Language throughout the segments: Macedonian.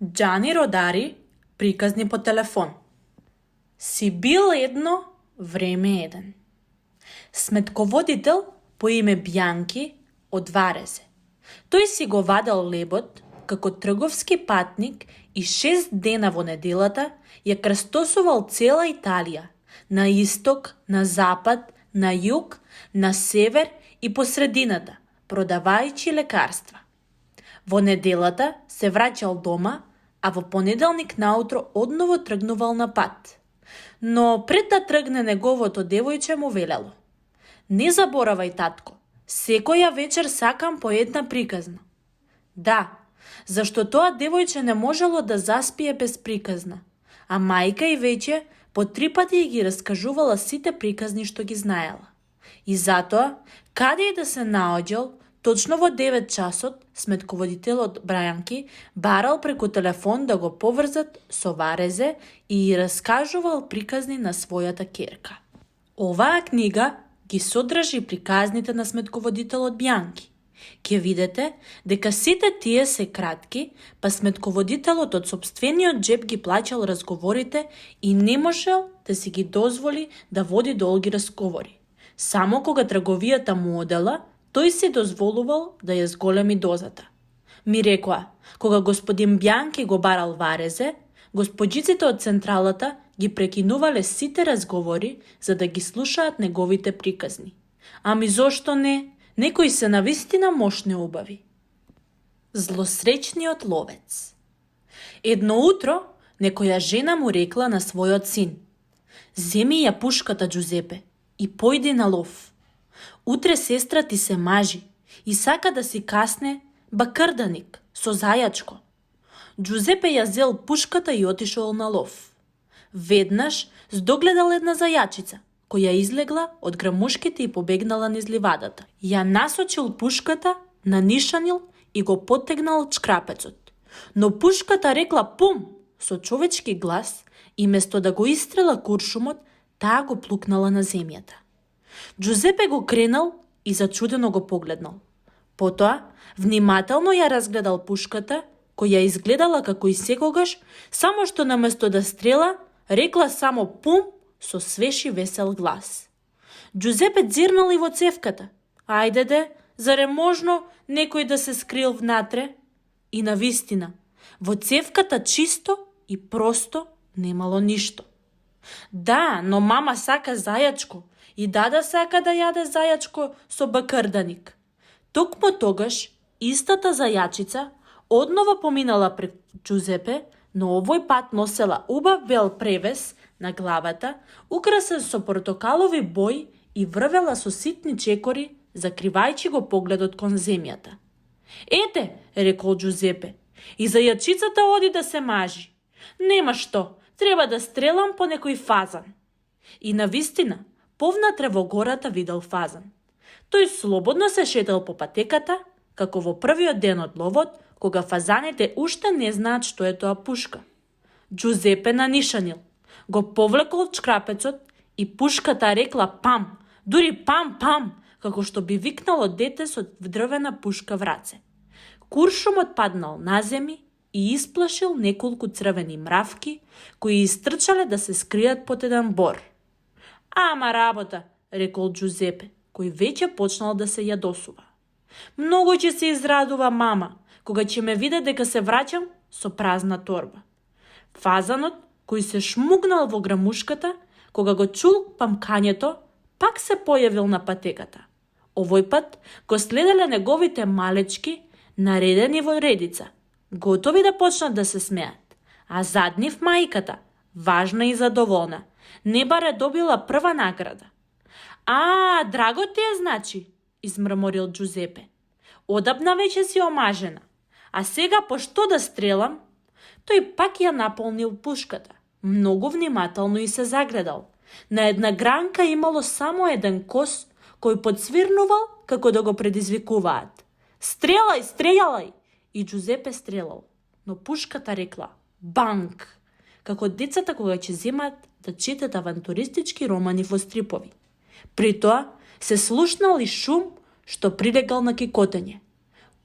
Джани Родари приказни по телефон. Си бил едно време еден. Сметководител по име Бјанки од Варезе. Тој си го вадел лебот како трговски патник и 6 дена во неделата ја крстосувал цела Италија, на исток, на запад, на југ, на север и по средината, продавајќи лекарства. Во неделата се враќал дома, а во понеделник наутро одново тргнувал на пат. Но пред да тргне неговото девојче му велело: "Не заборавај, татко, секоја вечер сакам по една приказна." Да, зашто тоа девојче не можело да заспие без приказна, а мајка и веќе по 3 пати ги раскажувала сите приказни што ги знаела. И затоа, каде и да се наоѓал, точно во 9 часот, сметководителот Брајанки барал преку телефон да го поврзат со Варезе и раскажувал приказни на својата ќерка. Оваа книга ги содржи приказните на сметководителот Бјанки. Ке видите дека сите тие се кратки, па сметководителот од сопствениот джеб ги плаќал разговорите и не можел да си ги дозволи да води долги разговори. Само кога трговијата му одела, тој се дозволувал да ја зголеми дозата. Ми рекоа, кога господин Бјанки го барал Варезе, госпоđиците од централата ги прекинувале сите разговори за да ги слушаат неговите приказни. Ами зошто не? Некои се навистина мошни убави. Злосречниот ловец. Едно утро некоја жена му рекла на својот син: "Земи ја пушката, Џузепе, и појди на лов. Утре сестра ти се мажи и сака да си касне бакрданик со зајачко." Џузепе ја зел пушката и отишол на лов. Веднаш здогледал една зајачица, која излегла од грамушките и побегнала низ ливадата. Ја насочил пушката, нанишанил и го поттегнал шкрапецот. Но пушката рекла пум со човечки глас и место да го истрела куршумот, таа го плукнала на земјата. Џузепе го кренал и зачудено го погледнал. Потоа, внимателно ја разгледал пушката, која изгледала како и секогаш, само што наместо да стрела, рекла само пум со свеж и весел глас. Џузепе дзирнал и во цевката. Ајде де, зар е можно некој да се скрил внатре? И навистина, во цевката чисто и просто немало ништо. Да, но мама сака зајачко и дада сака да јаде зајачко со бакрданик. Токму тогаш, истата зајачица однова поминала пред Џузепе, но овој пат носела убав бел превес на главата, украсен со портокалови бои и врвела со ситни чекори, закривајќи го погледот кон земјата. "Ете," рекол Џузепе, "и зајачицата оди да се мажи. Нема што, треба да стрелам по некој фазан." И навистина, повнатре во гората видел фазан. Тој слободно се шетал по патеката, како во првиот ден од ловот, кога фазаните уште не знаат што е тоа пушка. Џузепе нанишанил, го повлекол шкрапецот и пушката рекла пам, дури пам, како што би викнало дете со вдрвена пушка в раце. Куршумот паднал на земи и исплашил неколку црвени мравки, кои истрчале да се скријат под еден бор. "Ама работа," рекол Џузепе, кој веќе почнал да се јадосува. "Многу ќе се израдува мама, кога ќе ме виде дека се враќам со празна торба." Фазанот, кој се шмугнал во грамушката, кога го чул памкањето, пак се појавил на патеката. Овој пат го следеле неговите малечки, наредени во редица, готови да почнат да се смеат. А зад нив мајката, важна и задоволна, не баре добила прва награда. "А, драго ти е, значи," измрморил Џузепе. "Одамна веќе си омажена. А сега по што да стрелам?" Тој пак ја наполнил пушката, многу внимателно и се загледал. На една гранка имало само еден кос, кој подсвирнувал како да го предизвикуваат. "Стрелај, стрелај!" И Џузепе стрелал, но пушката рекла банк, како децата кога ќе земат да четат авантуристички романи во стрипови. При тоа се слушнал и шум што прилегал на кикотење.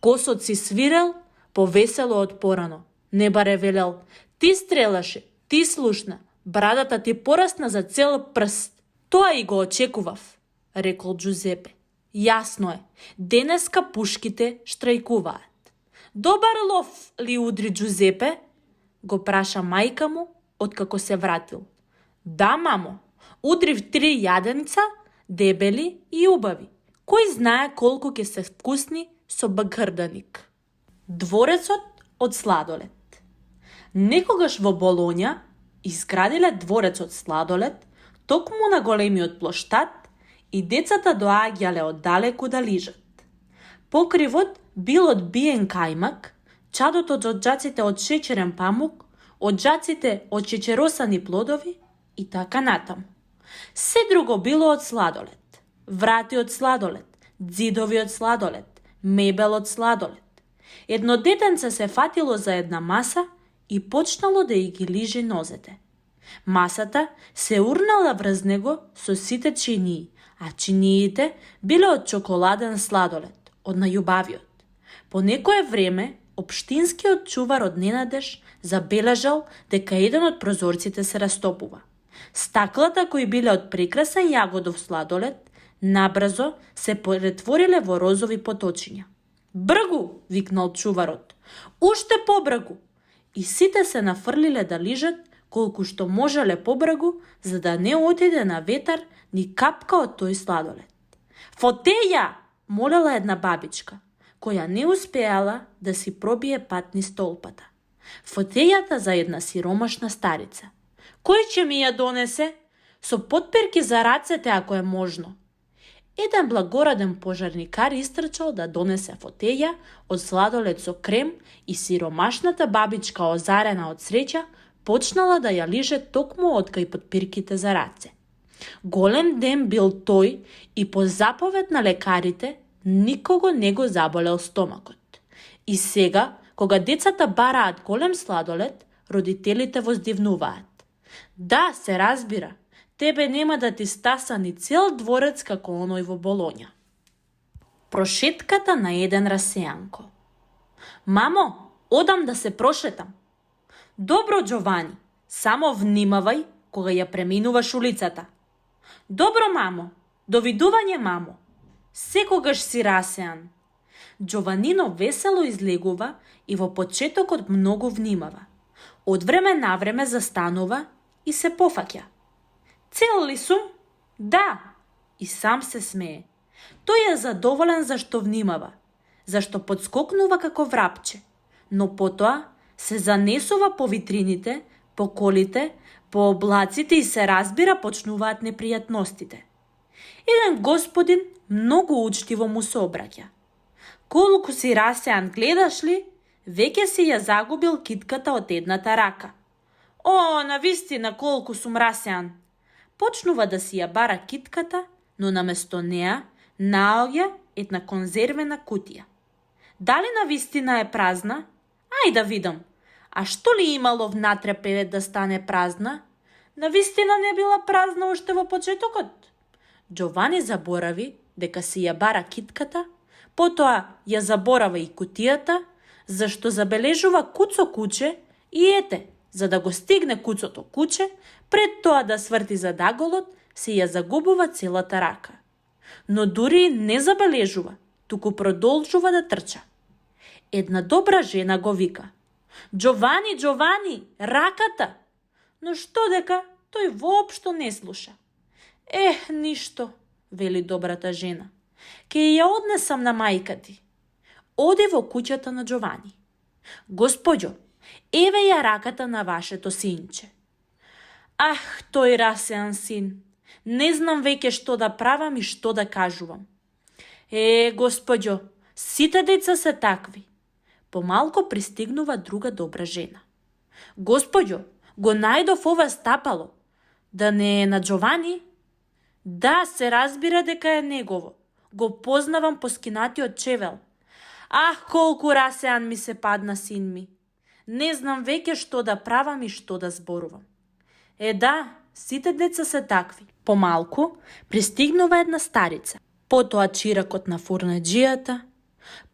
Косот си свирел повесело од порано. Не баре велел, ти стрелаше, ти слушна, брадата ти порасна за цел прст. Тоа и го очекував, рекол Джузепе. Јасно е, денеска пушките штрајкуваат. Добар лов ли удри Джузепе? Го праша мајка му, откако се вратил. Да, мамо, удрив 3 јаденца, дебели и убави. Кој знае колку ќе се вкусни со бакрданик. Дворецот од сладолед. Некогаш во Болоња изградиле дворец од сладолед токму на големиот плоштад и децата доаѓале оддалеку да лижат. Покривот бил од биен кајмак, чадото од џаците од шеќерен памук, од џаците од шеќеросани плодови и така натаму. Се друго било од сладолед. Врати од сладолед, ѕидови од сладолед, мебел од сладолед. Едно детенце се фатило за една маса и почнало да ги лижи нозете. Масата се урнала врз него со сите чинии, а чиниите биле од чоколаден сладолед, од најубавиот. По некое време, општинскиот чувар од ненадеж забележал дека еден од прозорците се растопува. Стаклата кои биле од прекрасен јагодов сладолед, набрзо се претвориле во розови поточиња. Бргу, викнал чуварот, уште побргу! И сите се нафрлиле да лижат колку што можеле побргу, за да не отиде на ветар ни капка од тој сладолед. Фотеја! Молела една бабичка, која не успеала да си пробие пат низ столпата. Фотејата за една сиромашна старица. Кој ќе ми ја донесе? Со потперки за рацете ако е можно. Еден благораден пожарникар истрчал да донесе фотеја од сладолед со крем и сиромашната бабичка, озарена од среќа, почнала да ја лиже токму од кај потпирките за раце. Голем ден бил тој и по заповед на лекарите никого не го заболел стомакот. И сега, кога децата бараат голем сладолед, родителите воздивнуваат. Да, се разбира, тебе нема да ти стаса ни цел дворец како оној во Болоња. Прошетката на еден расејанко. Мамо, одам да се прошетам. Добро, Џовани, само внимавај кога ја преминуваш улицата. Добро, мамо, довидување, мамо. Секогаш си расеан. Џованино весело излегува и во почетокот многу внимава. Од време на време застанува и се пофаќа. Цел ли сум? Да. И сам се смее. Тој е задоволен зашто внимава, зашто подскокнува како врапче, но потоа се занесува по витрините, по колите, по облаците и се разбира почнуваат непријатностите. Еден господин многу учтиво му се обраќа. Колку си расеан, гледаш ли? Веќе си ја загубил китката од едната рака. О, навистина колку сум расеан. Почнува да си ја бара китката, но наместо неа наоѓа една конзервена кутија. Дали навистина е празна? Ај да видам. А што ли имало внатре пред да стане празна? Навистина не била празна уште во почетокот. Џовани заборави дека си ја бара китката, потоа ја заборава и кутијата, зашто забележува куцо куче и ете, за да го стигне куцото куче, пред тоа да сврти задаголот, се ја загубува целата рака. Но дури не забележува, туку продолжува да трча. Една добра жена го вика: Џовани, Џовани, раката! Но што дека тој воопшто не слуша. Ништо, вели добрата жена. Ке ја однесам на мајка ти. Оди во куќата на Џовани. Господјо, еве ја раката на вашето синче. Тој расеан син. Не знам веќе што да правам и што да кажувам. Господјо, сите деца се такви. Помалку пристигнува друга добра жена. Господјо, го најдов ова стапало. Да не е на Џовани? Да, се разбира дека е негово. Го познавам по скинатиот чевел. Колку расеан ми се падна син ми. Не знам веќе што да правам и што да зборувам. Да, сите деца се такви. Помалку пристигнува една старица. Потоа чиракот на фурнаџијата,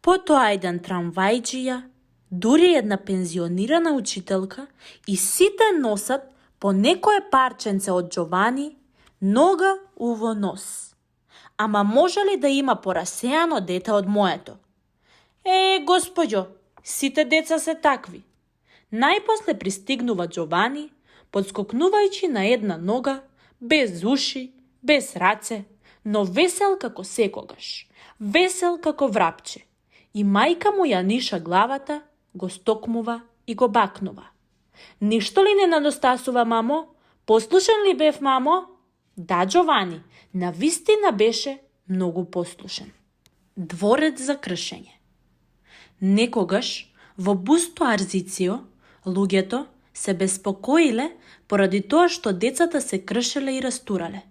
потоа еден трамвајџија, Дури една пензионирана учителка и сите носат по некое парченце од Джовани, нога уво нос. Ама може ли да има порасеано дете од моето? Господјо, сите деца се такви. Најпосле пристигнува Джовани, подскокнувајќи на една нога, без уши, без раце, но весел како секогаш, весел како врапче. И мајка му ја ниша главата, го стокмува и го бакнува. Ништо ли не недостасува, мамо? Послушен ли бев, мамо? Да, Джовани, навистина беше многу послушен. Дворец за кршење. Некогаш, во Бусто Арзицио, луѓето се беспокоиле поради тоа што децата се кршеле и растурале.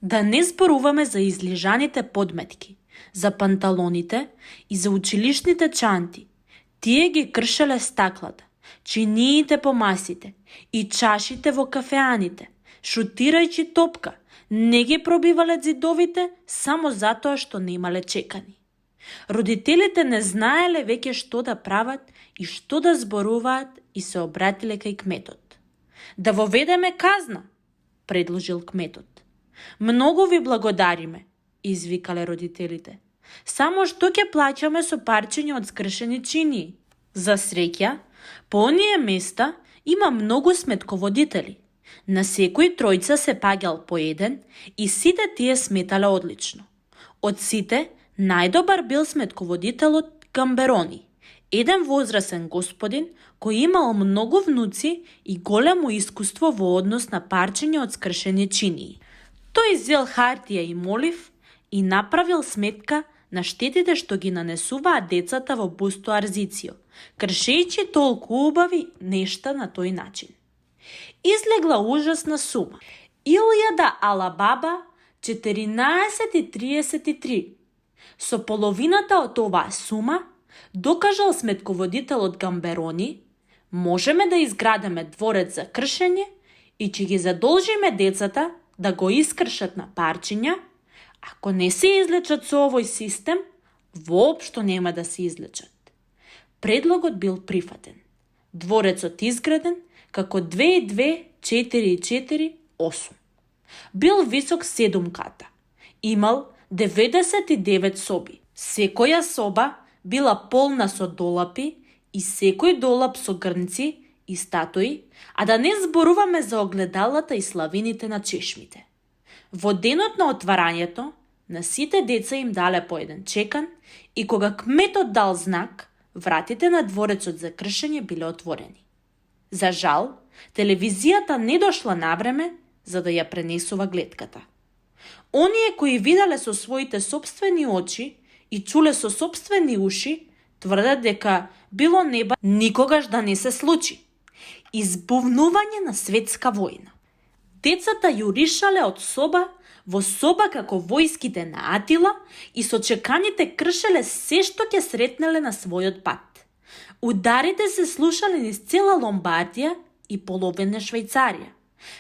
Да не зборуваме за излижаните подметки, за панталоните и за училишните чанти. Тие ги кршеле стаклата, чиниите по масите и чашите во кафеаните, шутирајќи топка, не ги пробивале зидовите само затоа што немале чекани. Родителите не знаеле веќе што да прават и што да зборуваат и се обратиле кај кметот. Да воведеме казна, предложил кметот. Многу ви благодариме, извикале родителите. Само што ќе плаќаме со парчење од скршени чинии. За среќа, по оние места има многу сметководители. На секој тројца се паѓал по еден и сите тие сметале одлично. Од сите, најдобар бил сметководителот Гамберони, еден возрасен господин кој имал многу внуци и големо искуство во однос на парчење од скршени чинии. Тој зел хартија и молив и направил сметка на штетите што ги нанесуваат децата во Бусто Арзицио, кршејќи толку убави нешта на тој начин. Излегла ужасна сума. Илјада алабаба 14,33. Со половината од оваа сума, докажал сметководителот Гамберони, можеме да изградиме дворец за кршење и ќе ги задолжиме децата да го искршат на парчиња. Ако не се излечат со овој систем, воопшто нема да се излечат. Предлогот бил прифатен. Дворецот изграден како 2,2,4,4,8. Бил висок 7 ката. Имал 99 соби. Секоја соба била полна со долапи и секој долап со грнци и статуи, а да не зборуваме за огледалата и славините на чешмите. Во денот на отварањето, на сите деца им дале по еден чекан и кога кметот дал знак, вратите на дворецот за кршење биле отворени. За жал, телевизијата не дошла навреме за да ја пренесува гледката. Оние кои виделе со своите собствени очи и чуле со собствени уши, тврдат дека било неба никогаш да не се случи. Избувнување на светска војна. Децата јуришале од соба во соба како војските на Атила и со чеканите кршеле се што ќе сретнеле на својот пат. Ударите се слушале низ цела Ломбардија и половина Швајцарија.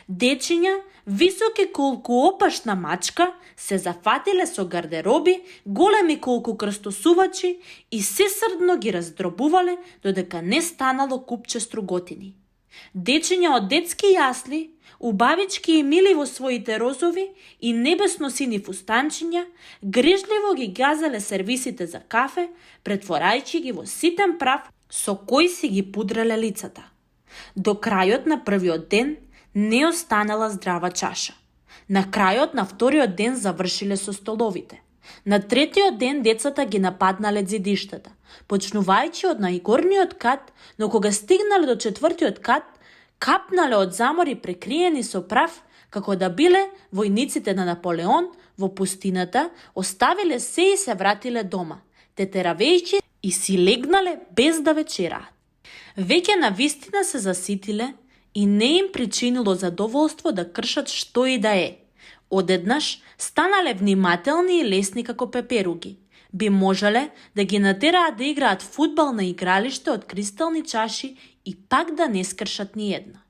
Дечиња, високи колку опашна мачка, се зафатиле со гардероби, големи колку крстосувачи и се срдно ги раздробувале додека не станало купче струготини. Дечиња од детски јасли, убавички и мили во своите розови и небесно-сини фустанчиња, грижливо ги газеле сервисите за кафе, претворајќи ги во ситен прав со кој си ги пудреле лицата. До крајот на првиот ден не останала здрава чаша. На крајот на вториот ден завршиле со столовите. На третиот ден децата ги нападнале зидиштата, почнувајќи од најгорниот кат, но кога стигнале до четвртиот кат, капнале од замори прекриени со прав, како да биле војниците на Наполеон во пустината, оставиле се и се вратиле дома, тетеравејќи и си легнале без да вечераат. Веќе на вистина се заситиле и не им причинило задоволство да кршат што и да е. Одеднаш станале внимателни и лесни како пеперуги. Би можеле да ги натераат да играат фудбал на игралиште од кристални чаши и пак да не скршат ни една.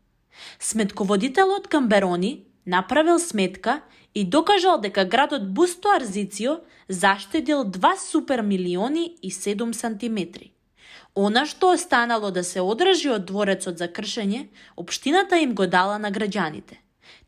Сметководителот Гамберони направил сметка и докажал дека градот Бусто Арзицио заштедил 2 супермилиони и 7 сантиметри. Она што останало да се одржи од дворецот за кршење, општината им го дала на граѓаните.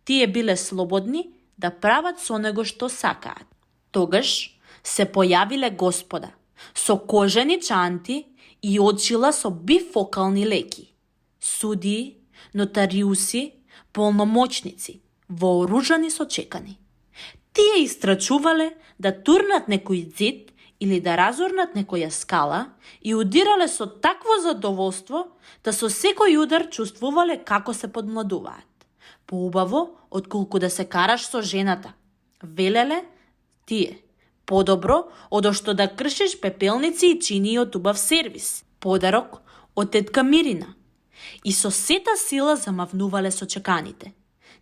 Тие биле слободни да прават со него што сакаат. Тогаш се појавиле господа, со кожени чанти и одчила со бифокални леки. Судии, нотариуси, полномочници, вооружани со чекани. Тие истрачувале да турнат некој зид или да разорнат некоја скала и удирале со такво задоволство да со секој удар чувствувале како се подмладуваат. Поубаво отколку да се караш со жената. Велеле тие. Подобро одошто да кршиш пепелници и чини од убав сервис. Подарок од тетка Мирина. И со сета сила замавнувале со чеканите.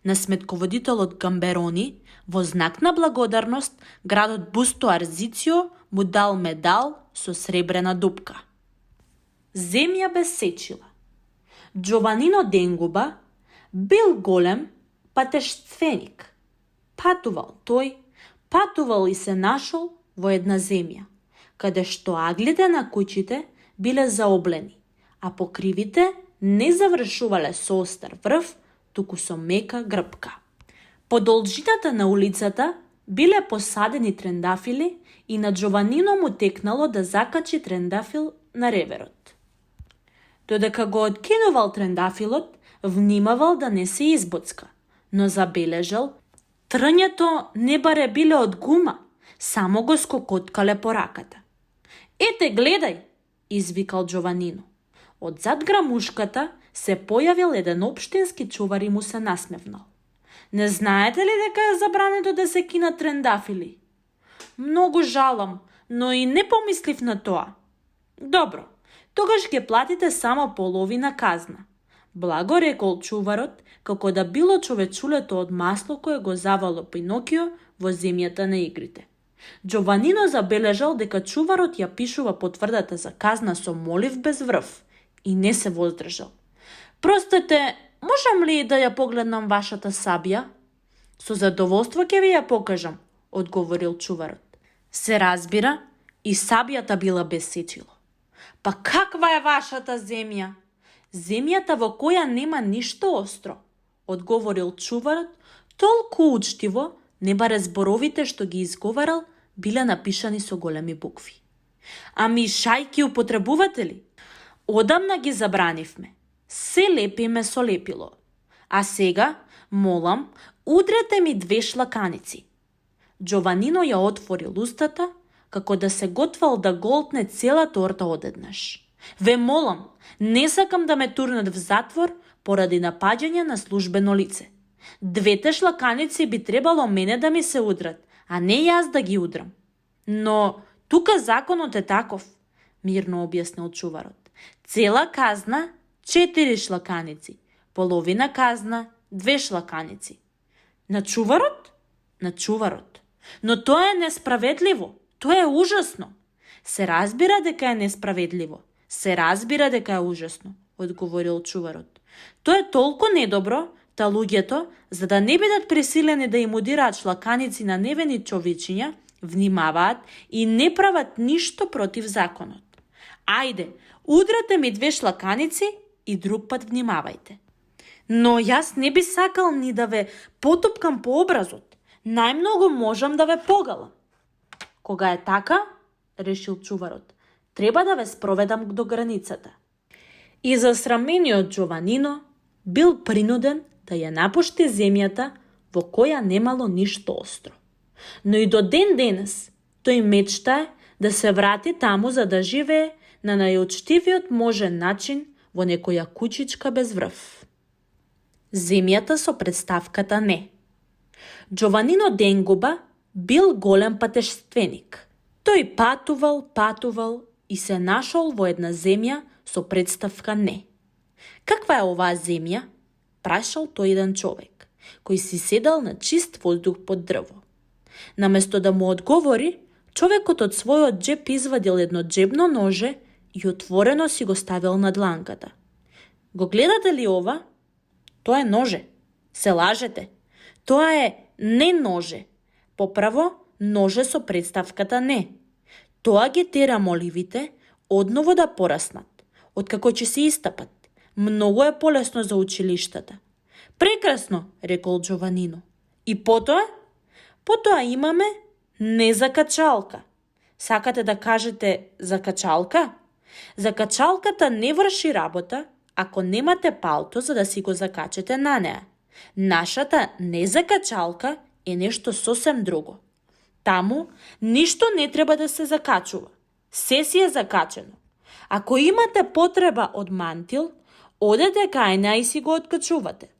На сметководителот Гамберони, во знак на благодарност, градот Бусто Арзицио му дал медал со сребрена дупка. Земја без сечила. Джованино Денгуба бил голем патештственик. Патувал и се нашол во една земја, каде што аглите на куќите биле заоблени, а покривите не завршувале со остар врв, туку со мека грбка. По должината на улицата биле посадени трендафили и на Джованино му текнало да закачи трендафил на реверот. Додека го откинувал трендафилот, внимавал да не се избоцка, но забележал трњето не баре биле од гума, само го скокоткале по раката. Ете, гледај, извикал Джованино. Од зад грамушката се појавил еден општински чувар и му се насмевнал. Не знаете ли дека е забрането да се кинат трендафили? Многу жалам, но и не помислив на тоа. Добро, тогаш ќе платите само половина казна. Благо рекол чуварот, како да било човечулето од масло кое го завало Пинокио во земјата на игрите. Джованино забележал дека чуварот ја пишува потврдата за казна со молив без врв и не се воздржал. Простете, можам ли да ја погледнам вашата сабја? Со задоволство ќе ви ја покажам, одговорил чуварот. Се разбира, и сабјата била без сечило. Па каква е вашата земја? Земјата во која нема ништо остро, одговорил чуварот, толку учтиво, не баре зборовите што ги изговарал биле напишани со големи букви. Ами шајки употребувате ли? Одамна ги забранивме. Се лепиме со лепило. А сега, молам, удрете ми 2 шлаканици. Джованино ја отворил устата, како да се готвал да голтне цела торта одеднаш. Ве молам, не сакам да ме турнат в затвор поради напаѓање на службено лице. 2 шлаканици би требало мене да ми се удрат, а не јас да ги удрам. Но тука законот е таков, мирно објаснил чуварот. Цела казна 4 шлаканици, половина казна 2 шлаканици. На чуварот? На чуварот. Но тоа е несправедливо, тоа е ужасно. Се разбира дека е несправедливо. Се разбира дека е ужасно, одговорил чуварот. Тоа е толку недобро, та луѓето, за да не бидат пресилени да им удираат шлаканици на невини човечиња, внимаваат и не прават ништо против законот. Ајде, удрате ми 2 шлаканици и друг пат внимавајте. Но јас не би сакал ни да ве потупкам по образот. Најмногу можам да ве погалам. Кога е така, решил чуварот, треба да ве спроведам до границата. И засрамениот Джованино бил принуден да ја напушти земјата во која немало ништо остро. Но и до ден денес тој мечтае да се врати таму за да живее на најучтивиот можен начин во некоја куќичка без врв. Земјата со представката не. Джованино Денгуба бил голем патештственик. Тој патувал и се нашол во една земја со представка не. Каква е оваа земја? Прашал тој еден човек, кој си седал на чист воздух под дрво. Наместо да му одговори, човекот од својот джеп извадил едно джебно ноже и отворено си го ставил на дланката. Го гледате ли ова? Тоа е ноже. Се лажете. Тоа е не ноже. Поправо, ноже со представката не. Тоа ги тера моливите одново да пораснат. откако ќе се истапат. Многу е полесно за училиштата. Прекрасно, рекол Джованино. И потоа? Потоа имаме незакачалка. Сакате да кажете закачалка? Закачалката не врши работа ако немате палто за да си го закачете на неа. Нашата незакачалка е нешто сосем друго. Таму ништо не треба да се закачува. Се си е закачено. Ако имате потреба од мантил, одете кај неа и си го откачувате.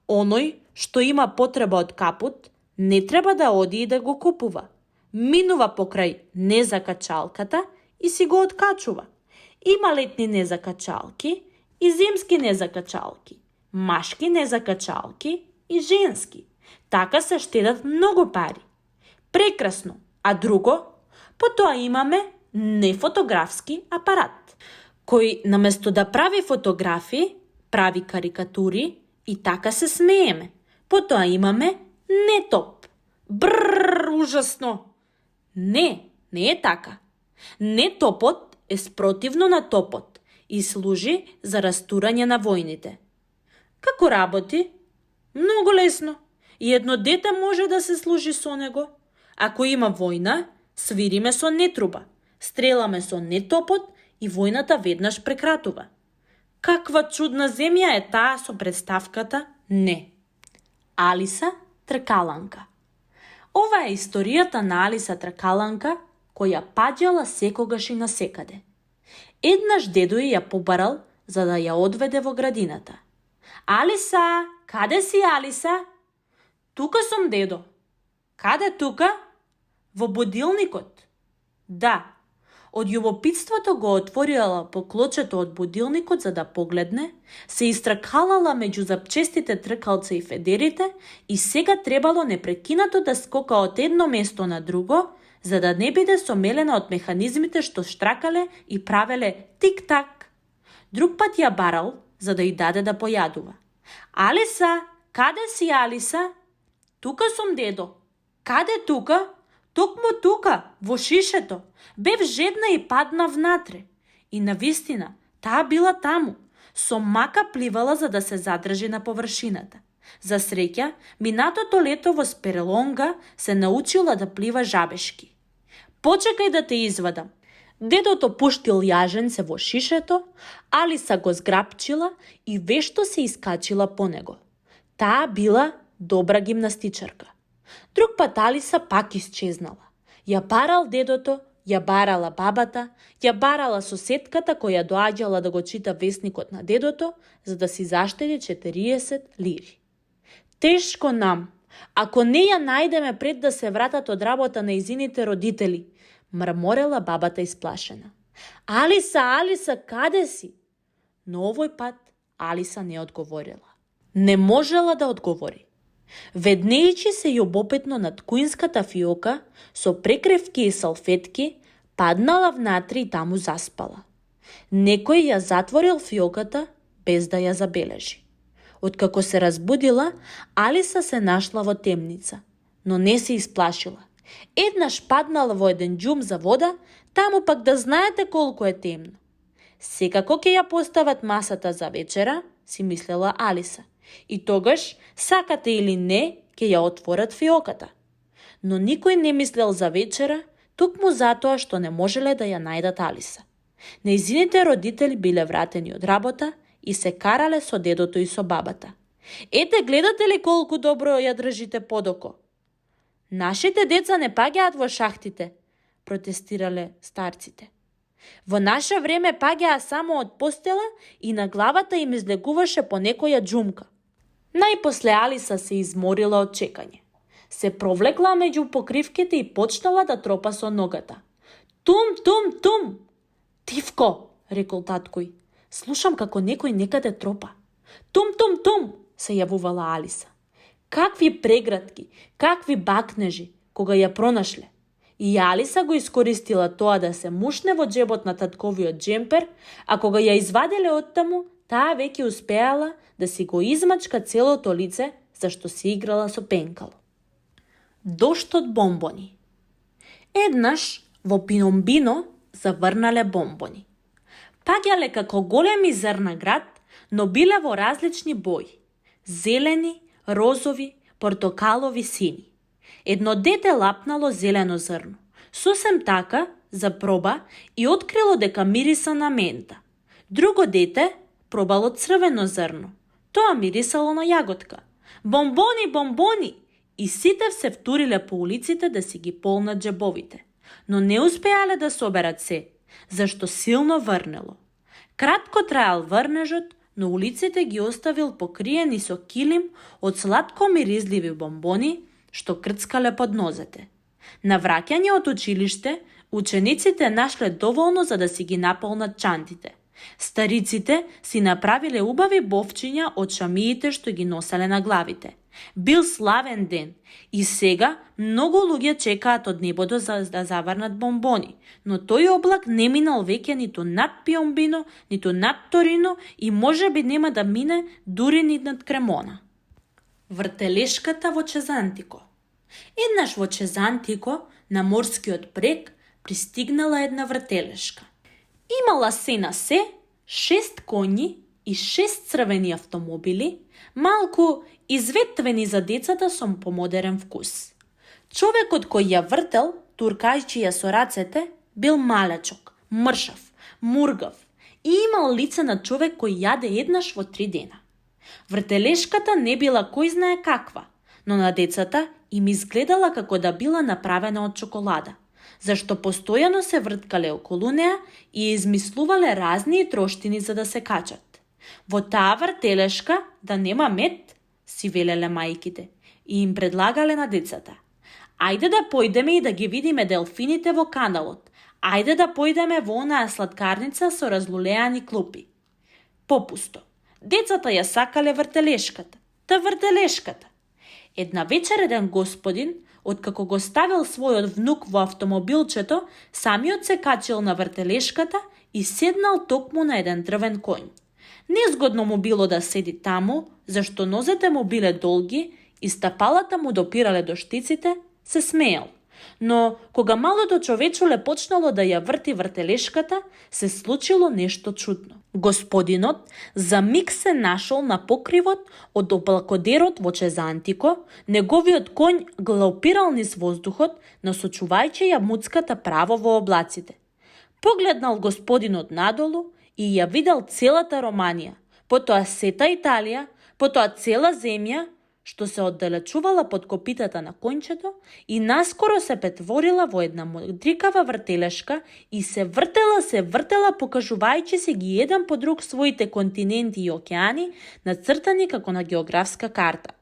Оној што има потреба од капут, не треба да оди и да го купува. Минува покрај незакачалката и си го откачува. Има летни незакачалки и зимски незакачалки, машки незакачалки и женски. Така се штедат многу пари. Прекрасно. А друго? Потоа имаме нефотографски апарат, кој наместо да прави фотографии, прави карикатури и така се смееме. Потоа имаме нетоп. Бррр, ужасно! Не е така. Нетопот е спротивно на топот и служи за растурање на војните. Како работи? Многу лесно. И едно дете може да се служи со него. Ако има војна, свириме со нетруба, стреламе со нетопот и војната веднаш прекратува. Каква чудна земја е таа со представката? Не. Алиса Тркаланка. Ова е историјата на Алиса Тркаланка, која паѓала секогаш и насекаде. Еднаш дедо ја побарал за да ја одведе во градината. Алиса, каде си, Алиса? Тука сум, дедо. Каде тука? Во будилникот. Да. Од љубопитството го отворила по клочето од будилникот за да погледне, се истркалала меѓу запчестите тркалца и федерите и сега требало непрекинато да скока од едно место на друго, за да не биде сомелена од механизмите што штракале и правеле тик-так. Друг пат ја барал за да й даде да појадува. Алиса, каде си, Алиса? Тука сум, дедо. Каде тука? Токму тука, во шишето. Бев жедна и падна внатре. И навистина, таа била таму. Со мака пливала за да се задржи на површината. За среќа, минатото лето во Сперелонга се научила да плива жабешки. Почекај да те извадам. Дедото пуштил јаженце во шишето, Алиса го зграпчила и вешто се искачила по него. Таа била добра гимнастичарка. Друг пат Алиса пак исчезнала. Ја барал дедото, ја барала бабата, ја барала соседката која доаѓала да го чита весникот на дедото, за да си заштеди 40 лири. Тешко нам, ако не ја најдеме пред да се вратат од работа на изините родители, мрморела бабата исплашена. Алиса, Алиса, каде си? Но овој пат Алиса не одговорила. Не можела да одговори. Веднејќи се љубопитно над куинската фиока, со прекревки и салфетки, паднала внатре и таму заспала. Некој ја затворил фиоката без да ја забележи. Откако се разбудила, Алиса се нашла во темница, но не се исплашила. Еднаш паднала во еден џум за вода, таму пак да знаете колку е темно. Секако ќе ја постават масата за вечера, си мислела Алиса. И тогаш, сакате или не, ќе ја отворат фиоката. Но никој не мислел за вечера, токму затоа што не можеле да ја најдат Алиса. Нејзините родители биле вратени од работа и се карале со дедото и со бабата. Ете, гледате ли колку добро ја држите под око? Нашите деца не паѓаат во шахтите, протестирале старците. Во наше време паѓаа само од постела и на главата им излегуваше по некоја џумка. Најпосле Алиса се изморила од чекање. Се провлекла меѓу покривките и почнала да тропа со ногата. Тум, тум, тум! Тивко, рекол таткој. Слушам како некој некаде тропа. Тум, тум, тум, се јавувала Алиса. Какви прегратки, какви бакнежи, кога ја пронашле. И Алиса го искористила тоа да се мушне во џебот на татковиот џемпер, а кога ја изваделе оттаму, таа веќе успеала да си го измачка целото лице, зашто си играла со пенкало. Дошт од бомбони. Еднаш во Пиномбино заврнале бомбони. Паѓале како големи зрна град, но биле во различни бои. Зелени, розови, портокалови, сини. Едно дете лапнало зелено зрно. Сосем така, за проба, и открило дека мириса на мента. Друго дете пробало црвено зрно. Тоа мирисало на јаготка. Бомбони, бомбони! И сите се втуриле по улиците да си ги полнат джебовите. Но не успеале да соберат се, зашто силно врнело. Кратко траел врнежот, но улиците ги оставил покриени со килим од сладко миризливи бомбони, што крцкале под нозете. На враќање од училиште, учениците нашле доволно за да си ги наполнат чантите. Стариците си направиле убави бовчиња од шамиите што ги носеле на главите. Бил славен ден и сега многу луѓе чекаат од небото за да заврнат бомбони, но тој облак не минал веќе ниту над Пиомбино, ниту над Торино и можеби нема да мине дури ни над Кремона. Вртелешката во Чезантико. Еднаш во Чезантико, на морскиот брег, пристигнала една вртелешка. Имала се на се 6 коњи и 6 црвени автомобили, малку изветвени за децата со помодерен вкус. Човекот кој ја вртел, туркајќи ја со рацете, бил малечок, мршав, мургав и имал лице на човек кој јаде еднаш во 3 дена. Вртелешката не била кој знае каква, но на децата им изгледала како да била направена од чоколада, зашто постојано се врткале околу неа и измислувале разни троштини за да се качат. Во таа вртелешка да нема мед, си велеле мајките и им предлагале на децата. Ајде да појдеме и да ги видиме делфините во каналот. Ајде да појдеме во онаа сладкарница со разлулеани клупи. Попусто. Децата ја сакале вртелешката. Та вртелешката. Една вечер еден господин, откако го ставил својот внук во автомобилчето, самиот се качил на вртелешката и седнал токму на еден дрвен коњ. Незгодно му било да седи таму, зашто нозете му биле долги и стапалата му допирале до штиците, се смеел. Но кога малото човечуле почнало да ја врти вртелешката, се случило нешто чудно. Господинот за миг се нашол на покривот од облакодерот во Чезантико, неговиот коњ галопирал низ воздухот, насочувајќи ја муцката право во облаците. Погледнал господинот надолу и ја видел целата Романија, потоа сета Италија, потоа цела земја, што се оддалечувала под копитата на кончето и наскоро се претворила во една мудрикава вртелешка и се вртела покажувајќи се ги еден по друг своите континенти и океани нацртани како на географска карта.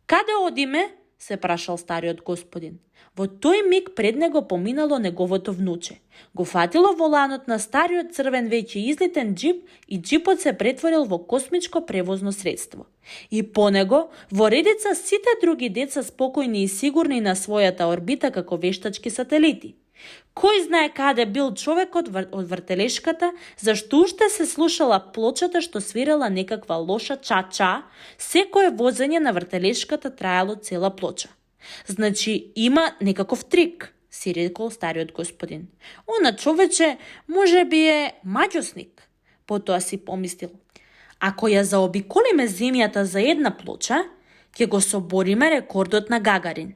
Каде одиме? Се прашал стариот господин. Во тој миг пред него поминало неговото внуче. Го фатило воланот на стариот црвен веќе излетен џип и џипот се претворил во космичко превозно средство. И по него, во редица сите други деца спокојни и сигурни на својата орбита како вештачки сателити. Кој знае каде бил човекот од вртелешката, зашто уште се слушала плочата што свирела некаква лоша ча-ча, секое возење на вртелешката траело цела плоча. Значи, има некаков трик, си рекол стариот господин. Она човече може би е маѓосник. Потоа си помислил. Ако ја заобиколиме земјата за една плоча, ќе го собориме рекордот на Гагарин.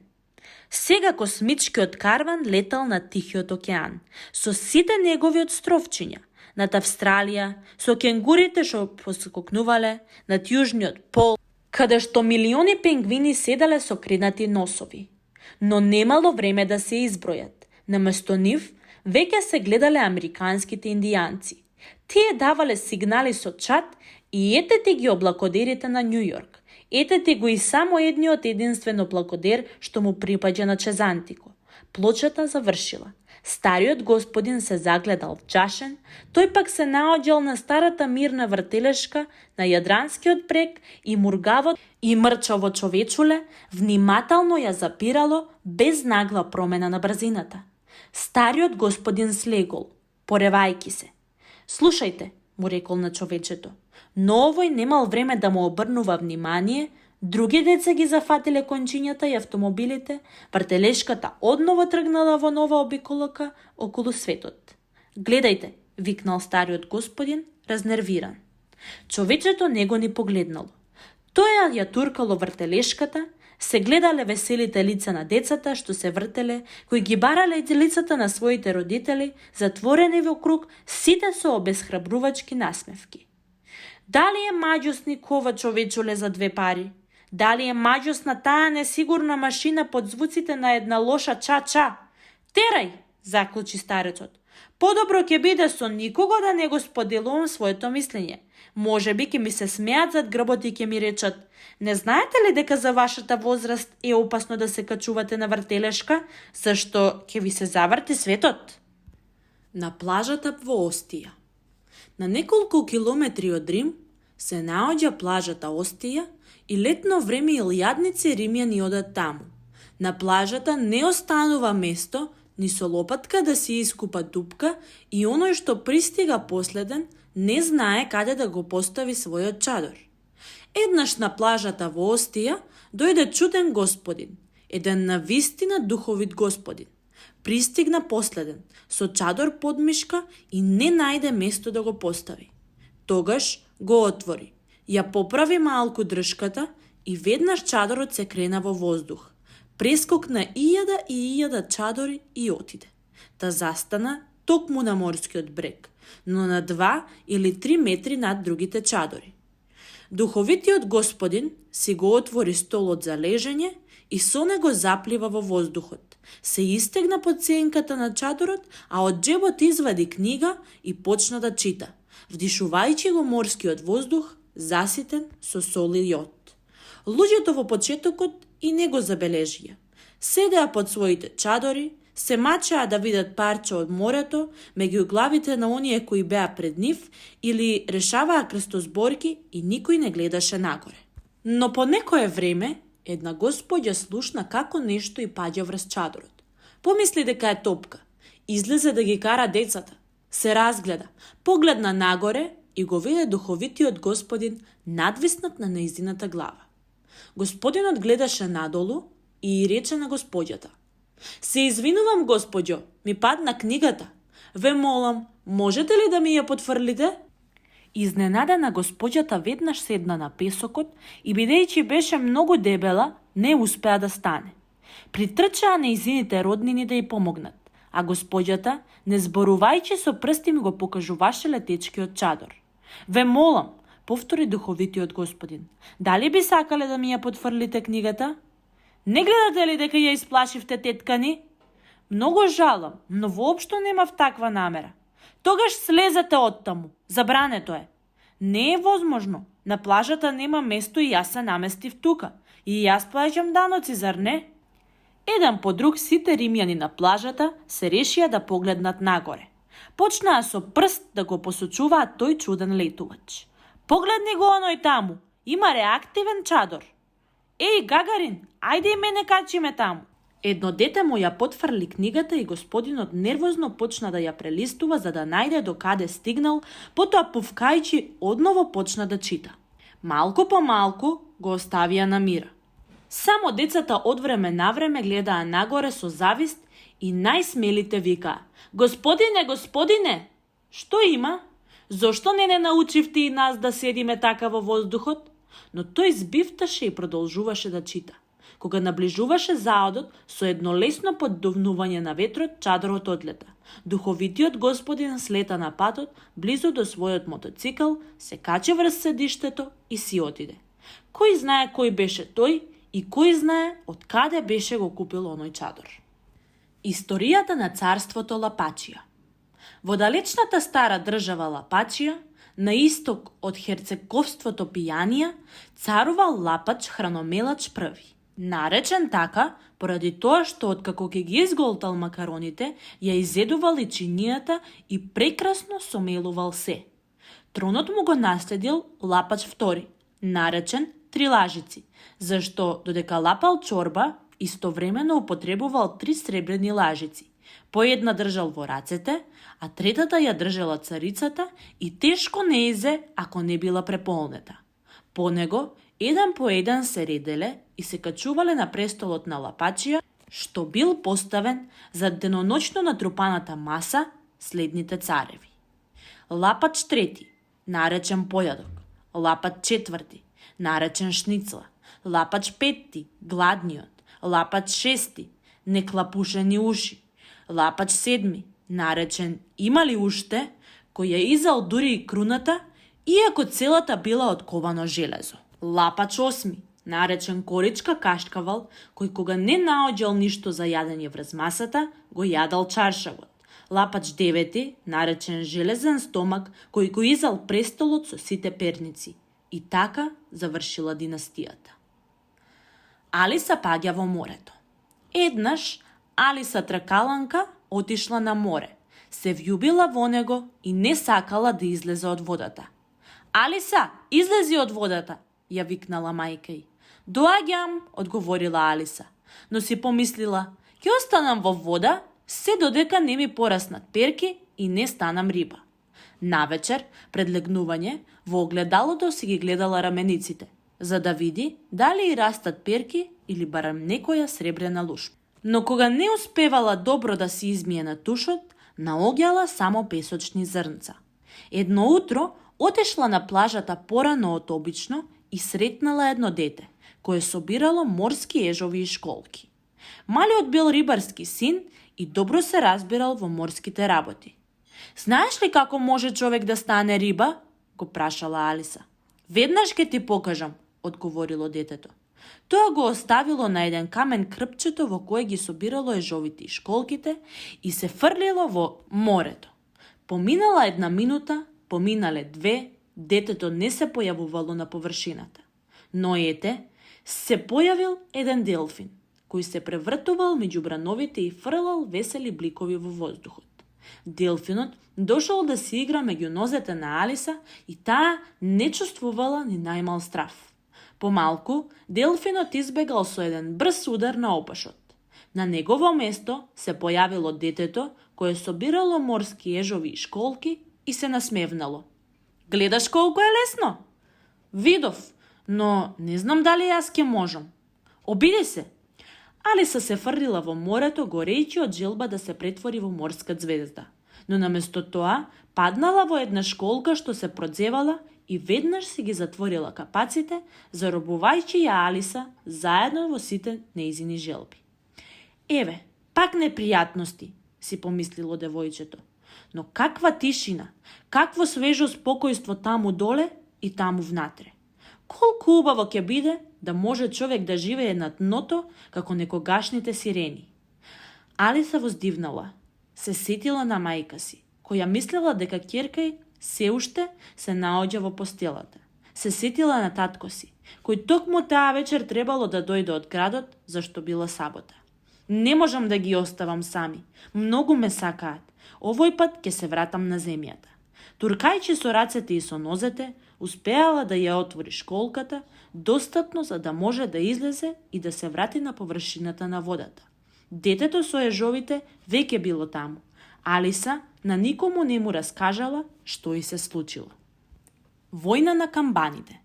Сега космичкиот карван летал над Тихиот океан, со сите негови отстровчиња, над Австралија, со кенгурите што поскокнувале, над Јужниот пол, каде што милиони пингвини седале со кренати носови. Но немало време да се избројат. Наместо нив, веќе се гледале американските индијанци. Тие давале сигнали со чат и етете ги облакодерите на Њу Јорк. Етете го и само едниот единствен облакодер што му припаѓа на Чезантико. Плочата завршила. Стариот господин се загледал вџашен, тој пак се наоѓал на старата мирна вртелешка на Јадранскиот брег и мургавот и мрчаво човечуле внимателно ја запирало без нагла промена на брзината. Стариот господин слегол, поревајки се. Слушајте, му рекол на човечето, но овој немал време да му обрнува внимание. Други деца ги зафатиле кончињата и автомобилите, вртелешката одново тргнала во нова обиколка околу светот. Гледајте, викнал стариот господин, разнервиран. Човечето не го ни погледнало. Тоа ја туркало вртелешката, се гледале веселите лица на децата што се вртеле, кои ги барале лицата на своите родители, затворени во круг, сите со обесхрабрувачки насмевки. Дали е маѓосник ова човечоле за 2 пари? Дали е маѓосна таа несигурна машина под звуците на една лоша ча-ча? Терај, заклучи старецот. Подобро ќе биде со никого да не го споделувам своето мислење. Може би ќе ми се смеат зад грбот и ќе ми речат: не знаете ли дека за вашата возраст е опасно да се качувате на вртелешка, зашто ќе ви се заврти светот? На плажата во Остија. На неколку километри од Рим се наоѓа плажата Остија и летно време илјадници римјани одат таму. На плажата не останува место ни со лопатка да си искупа дупка и оној што пристига последен не знае каде да го постави својот чадор. Еднаш на плажата во Остија дојде чуден господин, еден навистина духовит господин. Пристигна последен, со чадор под мишка и не најде место да го постави. Тогаш го отвори, ја поправи малку држката и веднаш чадорот се крена во воздух. Прескокна и ијада чадори и отиде. Та застана токму на морскиот брег, но на 2 или 3 метри над другите чадори. Духовитиот господин си го отвори столот за лежење и со него заплива во воздухот. Се истегна под сенката на чадорот, а од џебот извади книга и почна да чита, вдишувајќи го морскиот воздух, заситен со сол и јод. Луѓето во почетокот и не го забележија. Седеа под своите чадори, се мачеа да видат парче од морето меѓу главите на оние кои беа пред нив или решаваа крстозборки и никој не гледаше нагоре. Но по некое време една господја слушна како нешто и паѓа врз чадорот. Помисли дека е топка. Излезе да ги кара децата. Се разгледа, погледна нагоре и го виде духовитиот господин надвиснат на нејзината глава. Господинот гледаше надолу и рече на господјата: се извинувам, господјо, ми падна книгата. Ве молам, можете ли да ми ја потфрлите? Изненадена господјата веднаш седна на песокот и бидејќи беше многу дебела, не успеа да стане. Притрчаа нејзините роднини да ја помогнат, а господјата, не зборувајќи со прсти, ми го покажуваше летечкиот чадор. Ве молам, повтори духовитиот господин, дали би сакале да ми ја потфрлите книгата? Не гледате ли дека ја исплашивте тетка ни? Многу жалам, но воопшто немав таква намера. Тогаш слезете оттаму, забрането е. Не е возможно, на плажата нема место и јас се наместив тука. И јас плаќам даноци, зар не? Еден по друг сите римјани на плажата се решија да погледнат нагоре. Почнаа со прст да го посочуваат тој чуден летувач. Погледни го оној таму, има реактивен чадор. Еј, Гагарин, ајде и мене качи ме таму. Едно дете му ја потфрли книгата и господинот нервозно почна да ја прелистува за да најде до каде стигнал, потоа пувкајќи одново почна да чита. Малку по малку го оставија на мира. Само децата од време на време гледаа нагоре со завист и најсмелите викаа: Господине, господине! Што има? Зошто не научивте и нас да седиме така во воздухот? Но тој збивташе и продолжуваше да чита. Кога наближуваше заодот, со едно лесно поддувнување на ветрот, чадорот одлета. Духовитиот господин слета на патот, близу до својот мотоцикл, се качи врз седиштето и си отиде. Кој знае кој беше тој и кој знае од каде беше го купил оној чадор. Историјата на царството Лапачија. Во далечната стара држава Лапачија, на исток од херцеговството Пијанија, царувал Лапач храномелач први. Наречен така, поради тоа што откако ќе ги изголтал макароните, ја изедувал и чинијата и прекрасно сомелувал се. Тронот му го наследил Лапач втори, наречен Трилажици, зашто додека лапал чорба, истовремено употребувал 3 сребрени лажици. По една држал во рацете, а третата ја држала царицата и тешко не изе ако не била преполнета. По него, еден по еден се ределе и се качувале на престолот на Лапачија, што бил поставен за деноночно натрупаната маса следните цареви: лапач трети, наречен појадок, лапач четврти, наречен шницла, лапач петти, гладниот, лапач шести, неклапушени уши, лапач седми, наречен има ли уште, кој ја изал дури и круната, иако целата била од ковано железо. Лапач осми, наречен коричка кашкавал, кој кога не наоѓал ништо за јадење врз масата, го јадал чаршавот. Лапач девети, наречен железен стомак, кој го изал престолот со сите перници. И така завршила династијата. Алиса паѓа во морето. Еднаш Алиса тркаланка отишла на море, се вјубила во него и не сакала да излезе од водата. Алиса, излези од водата, ја викнала мајка ѝ. Доаѓам, одговорила Алиса, но си помислила, ќе останам во вода, се додека не ми пораснат перки и не станам риба. Навечер, пред легнување, во огледалото си ги гледала рамениците, за да види дали и растат перки или барам некоја сребрена лушпа. Но кога не успевала добро да си измие на тушот, наоѓала само песочни зрнца. Едно утро отешла на плажата порано од обично и сретнала едно дете, кое собирало морски ежови и школки. Малиот бил рибарски син и добро се разбирал во морските работи. Знаеш ли како може човек да стане риба? Го прашала Алиса. Веднаш ќе ти покажам, одговорило детето. Тоа го оставило на еден камен крпчето во кое ги собирало ежовите и школките и се фрлило во морето. Поминала една минута, поминале две, детето не се појавувало на површината. Но ете, се појавил еден делфин, кој се превртувал меѓу брановите и фрлал весели бликови во воздухот. Делфинот дошол да се игра меѓу нозете на Алиса и таа не чувствувала ни најмал страф. Помалку, делфинот избегал со еден брз удар на опашот. На негово место се појавило детето кое собирало морски ежови и школки и се насмевнало. Гледаш колку е лесно? Видов, но не знам дали јас ќе можам. Обиди се. Алиса се фрлила во морето горејќи од желба да се претвори во морска звезда. Но наместо тоа, паднала во една школка што се продзевала и веднаш си ги затворила капаците, заробувајќи ја Алиса заедно во сите нејзини желби. Еве, пак непријатности, си помислило девојчето. Но каква тишина, какво свежо спокојство таму доле и таму внатре. Колку убаво ќе биде да може човек да живее на дното како некогашните сирени. Алиса воздивнала, се сетила на мајка си, која мислела дека ќерка се уште се наоѓа во постелата. Се сетила на татко си, кој токму таа вечер требало да дојде од градот, зашто била сабота. Не можам да ги оставам сами, многу ме сакаат. Овој пат ќе се вратам на земјата. Туркајќи со рацете и со нозете, успеала да ја отвори школката, достатно за да може да излезе и да се врати на површината на водата. Детето со ежовите веќе било таму. Алиса на никому не му раскажала што ѝ се случило. Војна на камбаните.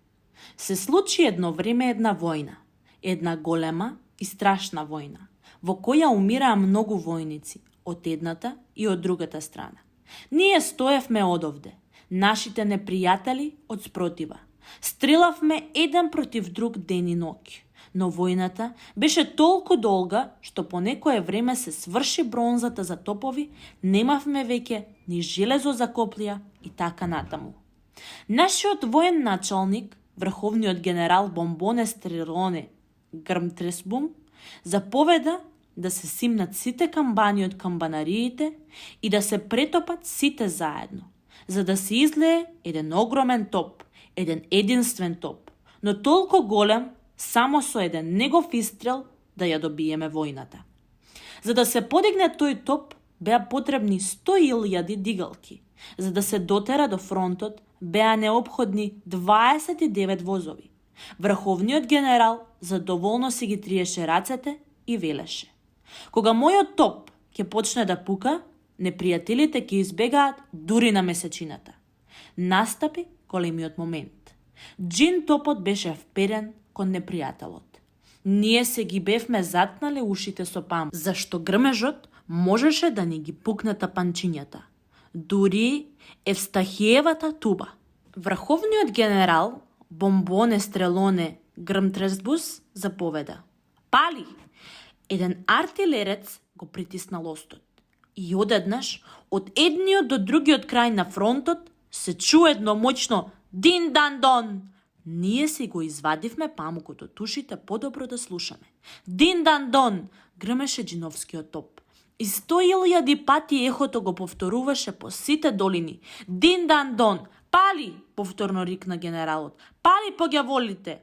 Се случи едно време една војна. Една голема и страшна војна, во која умираа многу војници, од едната и од другата страна. Ние стоевме одовде, нашите непријатели од спротива. Стрелавме еден против друг ден и ноќ. Но војната беше толку долга, што по некое време се сврши бронзата за топови, немавме веќе ни железо за коплија и така натаму. Нашиот воен началник, врховниот генерал Бомбоне Стрелоне Грмтресбум, заповеда да се симнат сите камбани од камбанариите и да се претопат сите заедно, за да се излее еден огромен топ, еден единствен топ, но толку голем, само со еден негов истрел да ја добиеме војната. За да се подигне тој топ, беа потребни 100.000 дигалки. За да се дотера до фронтот, беа неопходни 29 возови. Врховниот генерал задоволно си ги триеше рацете и велеше: кога мојот топ ќе почне да пука, непријателите ќе избегаат дури на месечината. Настапи големиот момент. Джин топот беше вперен кон непријателот. Ние се ги бевме затнале ушите со пам, зашто грмежот можеше да ни ги пукне тапанчињата. дури Евстахиевата туба. Врховниот генерал Бомбоне Стрелоне Грмтрезбус заповеда: пали! Еден артилерец го притисна лостот. И одеднаш, од едниот до другиот крај на фронтот, се чу едно моќно дин-дан-дон. Ние си го извадивме памукот од ушите подобро да слушаме. Дин-дан-дон, грмеше джиновскиот топ. И 100.000 пати ехото го повторуваше по сите долини. Дин-дан-дон, пали, повторно рикна генералот. Пали по ѓаволите.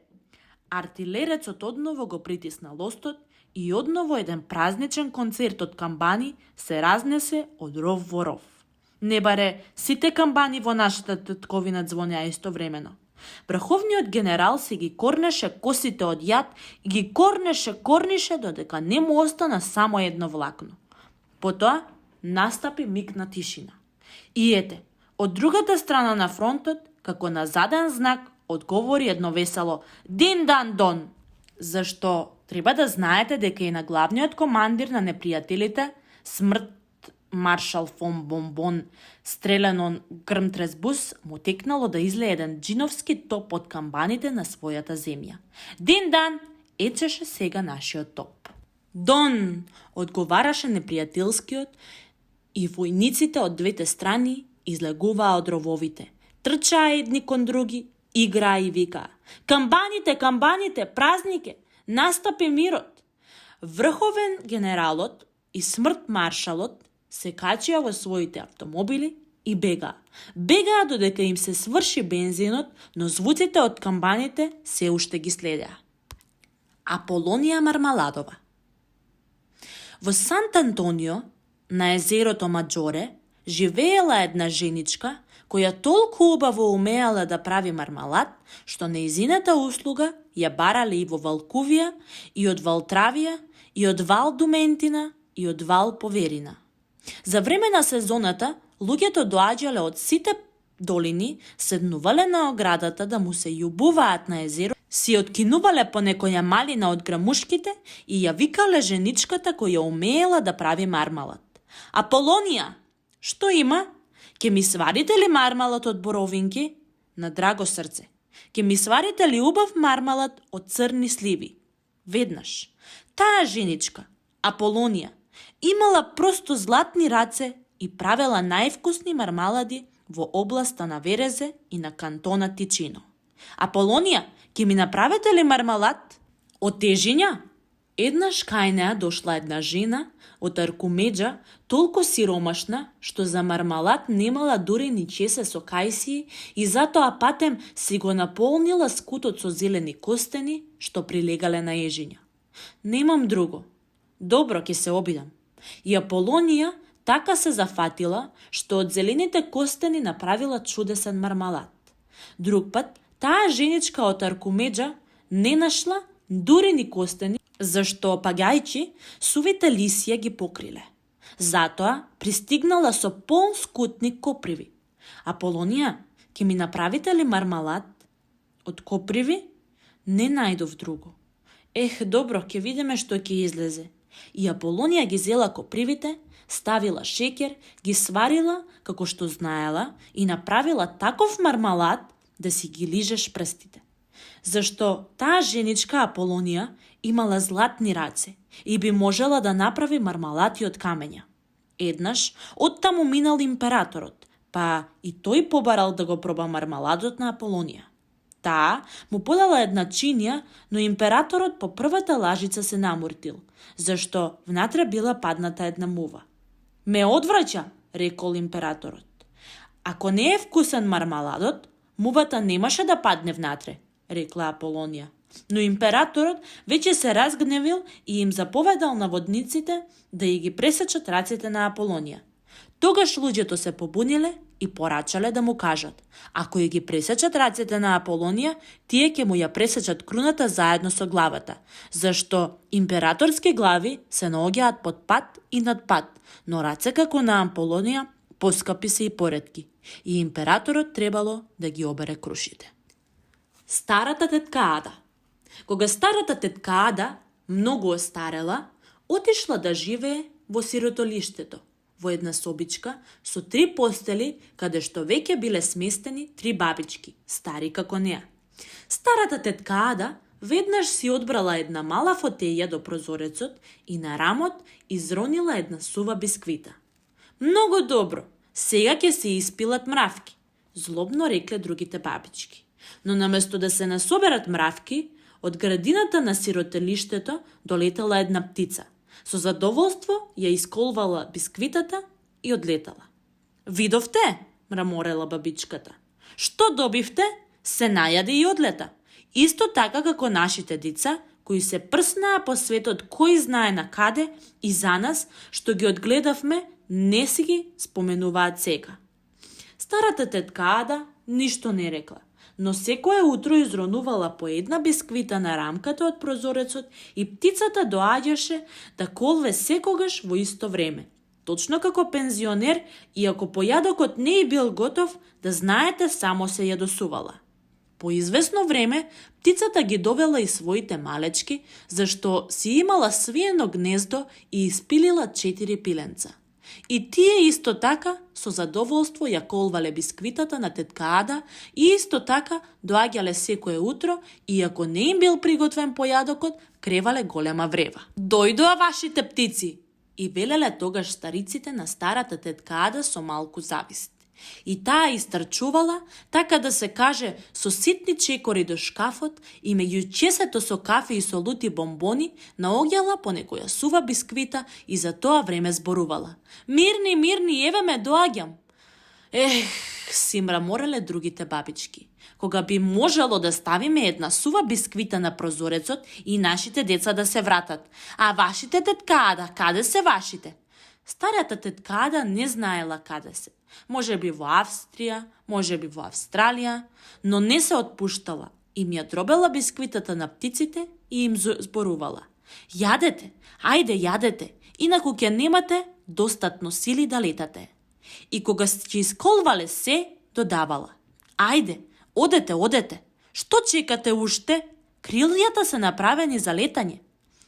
Артилерецот одново го притисна лостот и одново еден празничен концерт од камбани се разнесе од ров во ров. Не баре сите камбани во нашата татковина звонеа истовремено. Врховниот генерал си ги корнеше косите од јад и ги корнише додека не му остана само едно влакно. Потоа настапи миг на тишина. И ете, од другата страна на фронтот, како на заден знак, одговори едно весело дин-дан-дон. Зашто треба да знаете дека и на главниот командир на непријателите, смрт маршал фон Бомбон Стреленон Грмтрезбус, му текнало да излее еден джиновски топ од камбаните на својата земја. Дин-дан, ечеше сега нашиот топ. Дон, одговараше непријателскиот, и војниците од двете страни излегуваа од рововите. Трчаа едни кон други, играа и викаа: камбаните, камбаните, празнике, настапи мирот. Врховен генералот и смрт маршалот се качија во своите автомобили и бегаа. Бегаа додека им се сврши бензинот, но звуците од камбаните се уште ги следеа. Аполонија Мармаладова. Во Сант Антонио, на езерото Маджоре, живеела една женичка која толку убаво умеала да прави мармалад, што нејзината услуга ја барале и во Валкувија, и од Валтравија, и од Вал Дументина, и од Вал Поверина. За време на сезоната, луѓето доаѓале од сите долини, седнувале на оградата да му се љубуваат на езеро, си откинувале по некоја малина од грамушките и ја викале женичката која умеела да прави мармалад: Аполонија, што има? Ке ми сварите ли мармалад од боровинки? На драго срце. Ке ми сварите ли убав мармалад од црни сливи? Веднаш. Таа женичка, Аполонија, имала просто златни раце и правела највкусни мармалади во областа на Верезе и на кантона Тичино. Аполонија, ке ми направите ли мармалад? Од тежиња? Еднаш кај неа дошла една жена од Аркумеџа, толку сиромашна, што за мармалад немала дури ни чесе со кајсии и затоа патем си го наполнила скутот со зелени костени, што прилегале на ежиња. Немам друго. Добро, ке се обидам. И Аполонија така се зафатила, што од зелените костени направила чудесен мармалад. Друг пат, таа женичка од Аркумеџа не нашла дури ни костени, зашто пагајчи сувите лисија ги покриле. Затоа пристигнала со полн скутник коприви. Аполонија, ке ми направите ли мармалад? Од коприви? Не најдов друго. Добро, ке видиме што ќе излезе. И Аполонија ги зела копривите, ставила шеќер, ги сварила како што знаела и направила таков мармалад да си ги лижеш прстите. Зашто таа женичка Аполонија имала златни раце и би можела да направи мармалати од камења. Еднаш, оттаму минал императорот, па и тој побарал да го проба мармаладот на Аполонија. Таа му подала една чинија, но императорот по првата лажица се намуртил, зашто внатре била падната една мува. Ме одвраќа, рекол императорот. Ако не е вкусен мармаладот, мувата немаше да падне внатре, рекла Аполонија. Но императорот веќе се разгневил и им заповедал на водниците да ја ги пресечат рацете на Аполонија. Тогаш луѓето се побуниле и порачале да му кажат: ако ја ги пресечат рацете на Аполонија, тие ќе му ја пресечат круната заедно со главата, зашто императорски глави се наоѓаат под пат и над пат, но раце како на Аполонија поскапи се и поретки, и императорот требало да ги обере крушите. Старата тетка Ада. Кога старата тетка Ада многу остарела, отишла да живее во сиротолиштето, во една собичка со 3 постели, каде што веќе биле сместени 3 бабички, стари како неа. Старата тетка Ада веднаш си одбрала една мала фотеја до прозорецот и на рамот изронила една сува бисквита. Многу добро, сега ќе се испилат мравки, злобно рекле другите бабички. Но наместо да се насоберат мравки, од градината на сиротелиштето долетала една птица. Со задоволство ја исколвала бисквитата и одлетала. Видовте, мраморела бабичката. Што добивте? Се најаде и одлета. Исто така како нашите деца, кои се прснаа по светот кој знае на каде и за нас, што ги одгледавме, не си ги споменуваат сега. Старата тетка Ада ништо не рекла, но секое утро изронувала по една бисквита на рамката од прозорецот и птицата доаѓаше да колве секогаш во исто време. Точно како пензионер, и ако појадокот не е бил готов, да знаете само се јадосувала. По известно време, птицата ги довела и своите малечки, зашто си имала свиено гнездо и испилила 4 пиленца. И тие исто така со задоволство ја колвале бисквитата на тетка Ада и исто така доаѓале секое утро и ако не им бил приготвен појадокот, кревале голема врева. Дојдоа вашите птици! И велеле тогаш стариците на старата тетка Ада со малку завист. И таа истрчувала, така да се каже, со ситни чекори до шкафот и меѓу чесето со кафе и со лути бомбони наоѓала по некоја сува бисквита и за тоа време зборувала. Мирни, мирни, еве ме доаѓам. Си мрамореле другите бабички. Кога би можело да ставиме една сува бисквита на прозорецот и нашите деца да се вратат. А вашите тетка Ада, каде се вашите? Старата тетка Ада не знаела каде се. Може би во Австрија, може би во Австралија, но не се отпуштала. Им ја дробела бисквитата на птиците и им зборувала. Јадете, ајде јадете, инаку ќе немате достатно сили да летате. И кога ќе исколвале се, додавала. Ајде, одете, што чекате уште? Крилјата се направени за летање.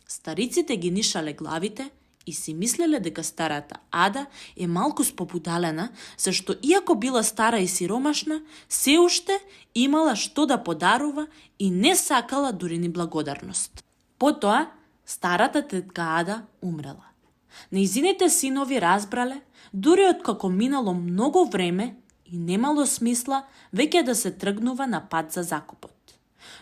Стариците ги нишале главите и си мислеле дека старата Ада е малку спопудалена, зашто иако била стара и сиромашна, се уште имала што да подарува и не сакала дури ни благодарност. Потоа, старата тетка Ада умрела. Нејзините синови разбрале, дури откако минало многу време и немало смисла веќе да се тргнува на пат за закупот.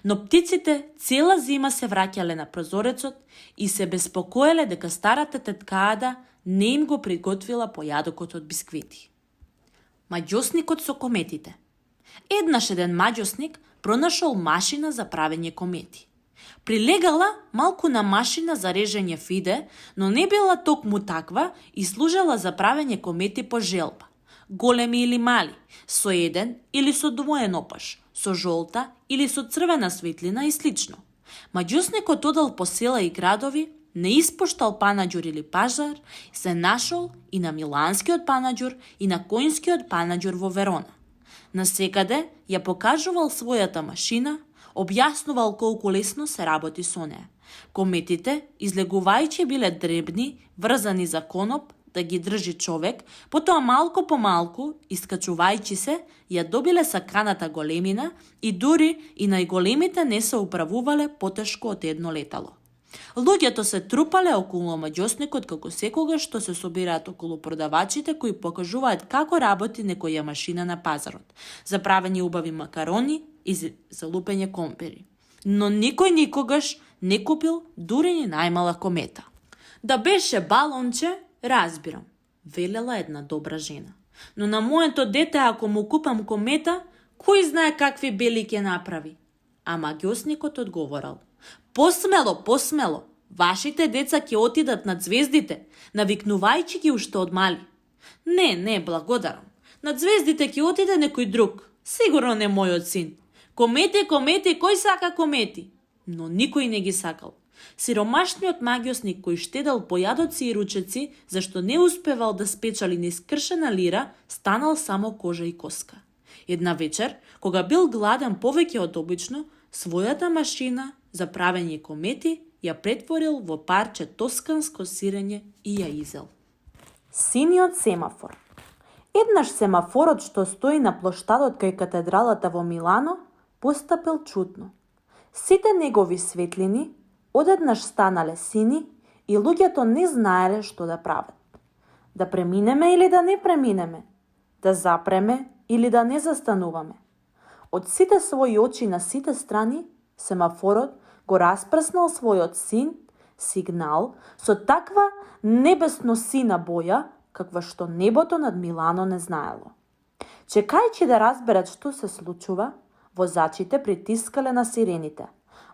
Но птиците цела зима се враќале на прозорецот и се беспокоеле дека старата тетка Ада не им го приготвила појадокот од бисквити. Маѓосникот со кометите. Еднаш еден маѓосник пронашол машина за правење комети. Прилегала малку на машина за режење фиде, но не била токму таква и служела за правење комети по желба. Големи или мали, со еден или со двоен опаш, со жолта или со црвена светлина и слично. Маѓосникот одел по села и градови, не испуштал панаѓур или пажар, се нашол и на миланскиот панаѓур и на коњскиот панаѓур во Верона. Насекаде ја покажувал својата машина, објаснувал колку лесно се работи со неа. Кометите, излегувајќи биле дребни, врзани за коноп, да ги држи човек, потоа малку по малку, искачувајќи се, ја добиле саканата големина и дури и најголемите не се управувале потешко од едно летало. Луѓето се трупале околу маѓосникот како секогаш што се собираат околу продавачите кои покажуваат како работи некоја машина на пазарот, за правење убави макарони и за лупење компери. Но никој никогаш не купил дури ни најмала комета. Да беше балонче, разбирам, велела една добра жена. Но на моето дете, ако му купам комета, кој знае какви бели ќе направи? А маѓосникот одговорал. Посмело, посмело, вашите деца ќе отидат над звездите, навикнувајќи ги уште од мали. Не, благодарам. Над звездите ќе отиде некој друг, сигурно не мојот син. Комети, кој сака комети? Но никој не ги сакал. Сиромашниот маѓосник кој штедел појадоци и ручеци, зашто не успевал да спечали ни скршена лира, станал само кожа и коска. Една вечер, кога бил гладен повеќе од обично, својата машина за правење комети ја претворил во парче тосканско сирење и ја изел. Синиот семафор. Еднаш семафорот што стои на плоштадот кај катедралата во Милано постапил чудно. Сите негови светлини одеднаш станале сини и луѓето не знаеле што да прават. Да преминеме или да не преминеме? Да запреме или да не застануваме? Од сите своји очи на сите страни, семафорот го распрснал својот сигнал со таква небесно сина боја, каква што небото над Милано не знаело. Чекајќи да разберат што се случува, возачите притискале на сирените.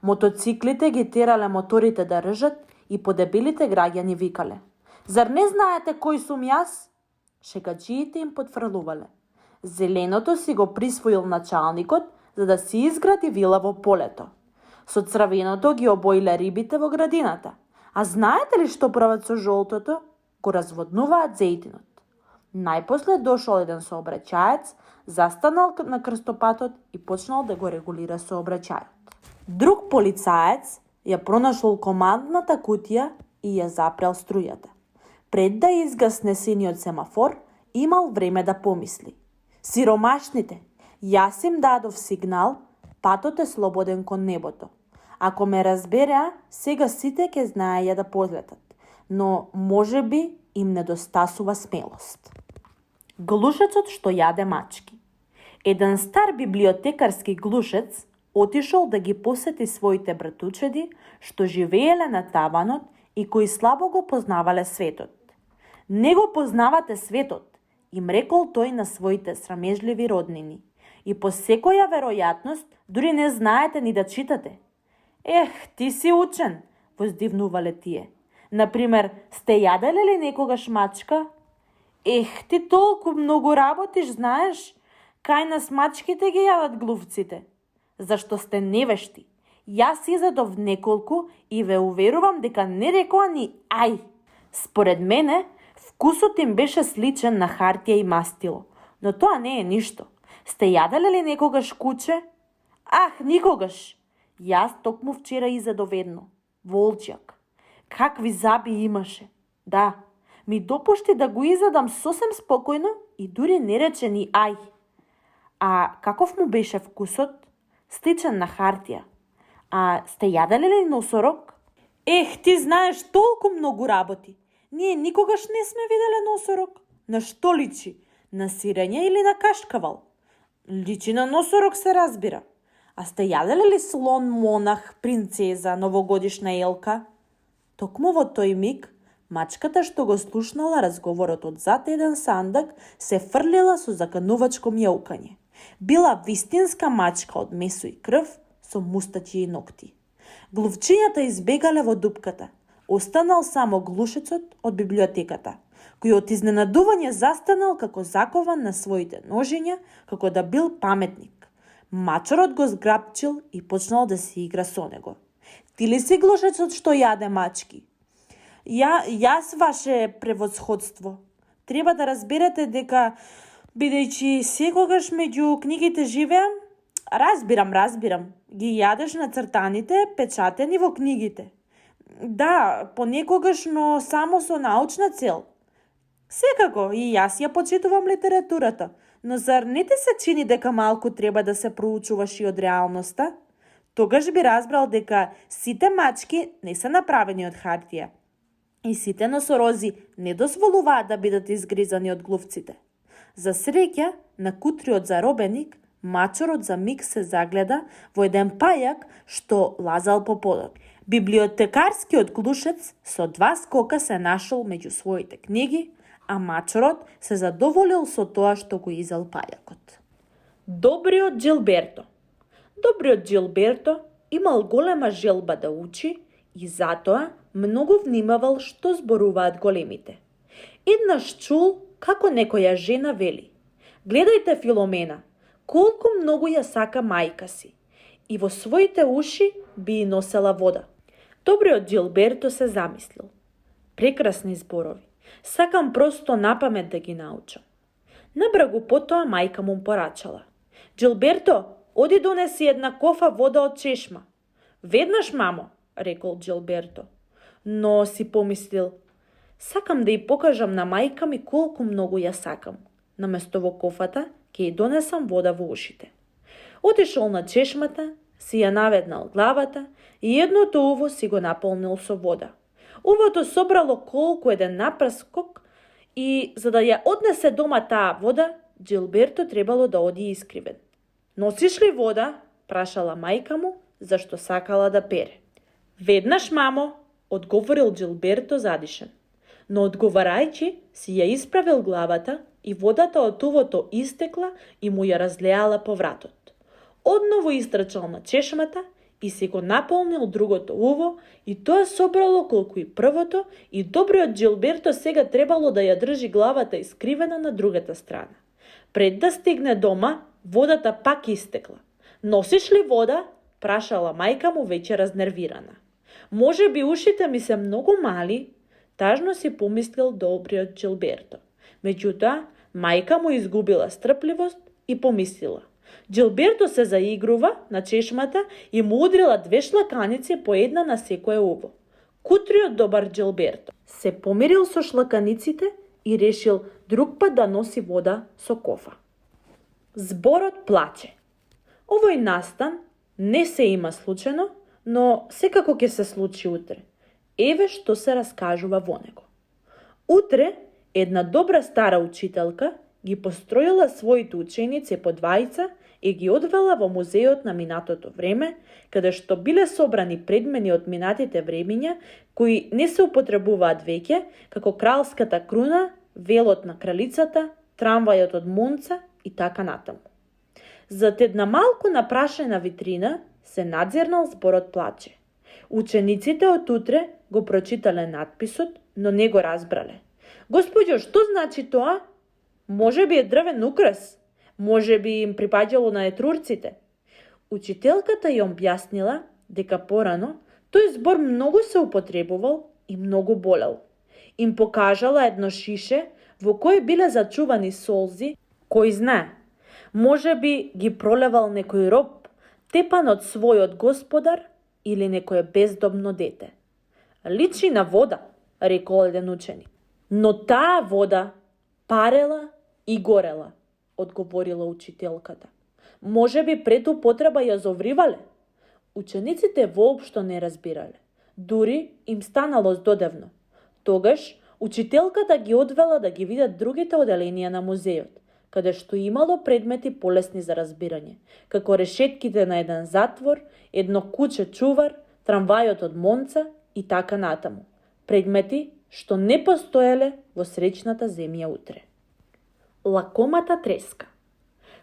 Мотоциклите ги терале моторите да ржат и подебелите граѓани викале: "Зар не знаете кој сум јас?" Шегаџиите им потфрлувале: "Зеленото си го присвоил началникот за да си изгради вила во полето. Со црвеното ги обоиле рибите во градината. А знаете ли што прават со жолтото? Го разводнуваат зејтинот." Најпосле дошол еден сообраќаец, застанал на крстопатот и почнал да го регулира сообраќајот. Друг полицаец ја пронашол командната кутија и ја запрел струјата. Пред да изгасне синиот семафор, имал време да помисли: "Сиромашните, јас им дадов сигнал, патот е слободен кон небото. Ако ме разбереа, сега сите ќе знаеја да позлетат, но може би им недостасува смелост." Глушецот што јаде мачки. Еден стар библиотекарски глушец отишол да ги посети своите братучеди што живееле на таванот и кои слабо го познавале светот. "Не го познавате светот," им рекол тој на своите срамежливи роднини. "И по секоја веројатност дури не знаете ни да читате." "Ех, ти си учен," воздивнувале тие. "Например, сте јаделе ли некогаш мачка?" "Ех, ти толку многу работиш, знаеш? Кај нас мачките ги јадат глувците." "Зашто сте невешти. Јас изедов неколку и ве уверувам дека не рекоа ни ај." Според мене, вкусот им беше сличен на хартија и мастило, но тоа не е ништо. "Сте јаделе ли некогаш куче?" "Ах, никогаш. Јас токму вчера изедов едно. Волчјак. Какви заби имаше. Да, ми допушти да го изедам сосем спокојно и дури не рече ни ај." "А каков му беше вкусот?" "Сличен на хартија." "А сте јаделе ли носорог?" "Ех, ти знаеш толку многу работи. Ние никогаш не сме виделе носорог." "На што личи? На сирење или на кашкавал?" "Личи на носорог, се разбира." "А сте јаделе ли слон, монах, принцеза, новогодишна елка?" Токму во тој миг, мачката што го слушнала разговорот од зад еден сандак се фрлила со заканувачко мјаукање. Била вистинска мачка од месо и крв, со мустачи и ногти. Глувчињата избегале во дупката. Останал само глушецот од библиотеката, кој од изненадување застанал како закован на своите ножиња, како да бил паметник. Мачорот го зграбчил и почнал да се игра со него. "Ти ли си глушецот што јаде мачки?" Јас, ваше превосходство. Треба да разберете дека, бидејќи секогаш меѓу книгите живеам, разбирам, ги јадеш нацртаните, печатени во книгите." "Да, понекогаш, но само со научна цел." "Секако, и јас ја почитувам литературата, но зар не ти се чини дека малку треба да се проучуваш и од реалноста? Тогаш би разбрал дека сите мачки не се направени од хартија и сите носорози не дозволуваат да бидат изгризани од глувците." За среќа, на кутриот заробеник, мачорот за миг се загледа во еден пајак што лазал по подот. Библиотекарскиот глушец со 2 скока се нашол меѓу своите книги, а мачорот се задоволил со тоа што го изел пајакот. Добриот Джилберто. Добриот Джилберто имал голема желба да учи и затоа многу внимавал што зборуваат големите. Еднаш чул како некоја жена вели: "Гледајте, Филомена, колку многу ја сака мајка си." И во своите уши би и носела вода. Добриот Джилберто се замислил: "Прекрасни зборови. Сакам просто напамет да ги научам." Набрагу потоа мајка му порачала: "Джилберто, оди донеси една кофа вода од чешма." "Веднаш, мамо," рекол Джилберто. Но си помислил: Сакам да ја покажам на мајка ми колку многу ја сакам. Наместо во кофата, ќе ја донесам вода во ушите. Отишол на чешмата, си ја наведнал главата и едното уво си го наполнил со вода. Увото собрало колку еден напрскок и за да ја однесе дома таа вода, Джилберто требало да оди искривен. Носиш ли вода? Прашала мајка му, зашто сакала да пере. Веднаш, мамо, одговорил Джилберто задишен. Но одговарајќи си ја исправил главата и водата од увото истекла и му ја разлеала по вратот. Одново истрчал на чешмата и си го наполнил другото уво и тоа собрало колку и првото и добриот Джилберто сега требало да ја држи главата искривена на другата страна. Пред да стигне дома, водата пак истекла. Носиш ли вода? Прашала мајка му веќе разнервирана. Може би ушите ми се многу мали, тажно си помислил добриот Джилберто. Меѓутоа, мајка му изгубила стрпливост и помислила. Джилберто се заигрува на чешмата и му удрила 2 шлаканици по една на секое уво. Кутриот добар Джилберто се помирил со шлаканиците и решил друг пат да носи вода со кофа. Зборот плаче. Овој настан не се има случајно, но секако ќе се случи утре. Еве што се раскажува во него. Утре една добра стара учителка ги построила своите ученици по двајца и ги одвела во музеот на минатото време, каде што биле собрани предмени од минатите времиња кои не се употребуваат веќе, како кралската круна, велот на кралицата, трамвајот од Монца и така натаму. Зад една малку напрашена витрина се надзирнал зборот плаче. Учениците од утре го прочитале надписот, но не го разбрале. Господјо, што значи тоа? Може би е дрвен украс? Може би им припаѓало на етрурците? Учителката ја објаснила дека порано тој збор многу се употребувал и многу болел. Им покажала едно шише во кое биле зачувани солзи, кој знае, може би ги пролевал некој роб, тепан од својот господар или некое бездомно дете. Личи на вода, рекол еден ученик. Но таа вода парела и горела, одговорила учителката. Може би пред употреба ја зовривале. Учениците воопшто не разбирале. Дури им станало здодевно. Тогаш учителката ги одвела да ги видат другите оделенија на музеот, каде што имало предмети полесни за разбирање, како решетките на еден затвор, едно куче чувар, трамвајот од Монца и така натаму. Предмети што не постоеле во среќната земја утре. Лакомата треска.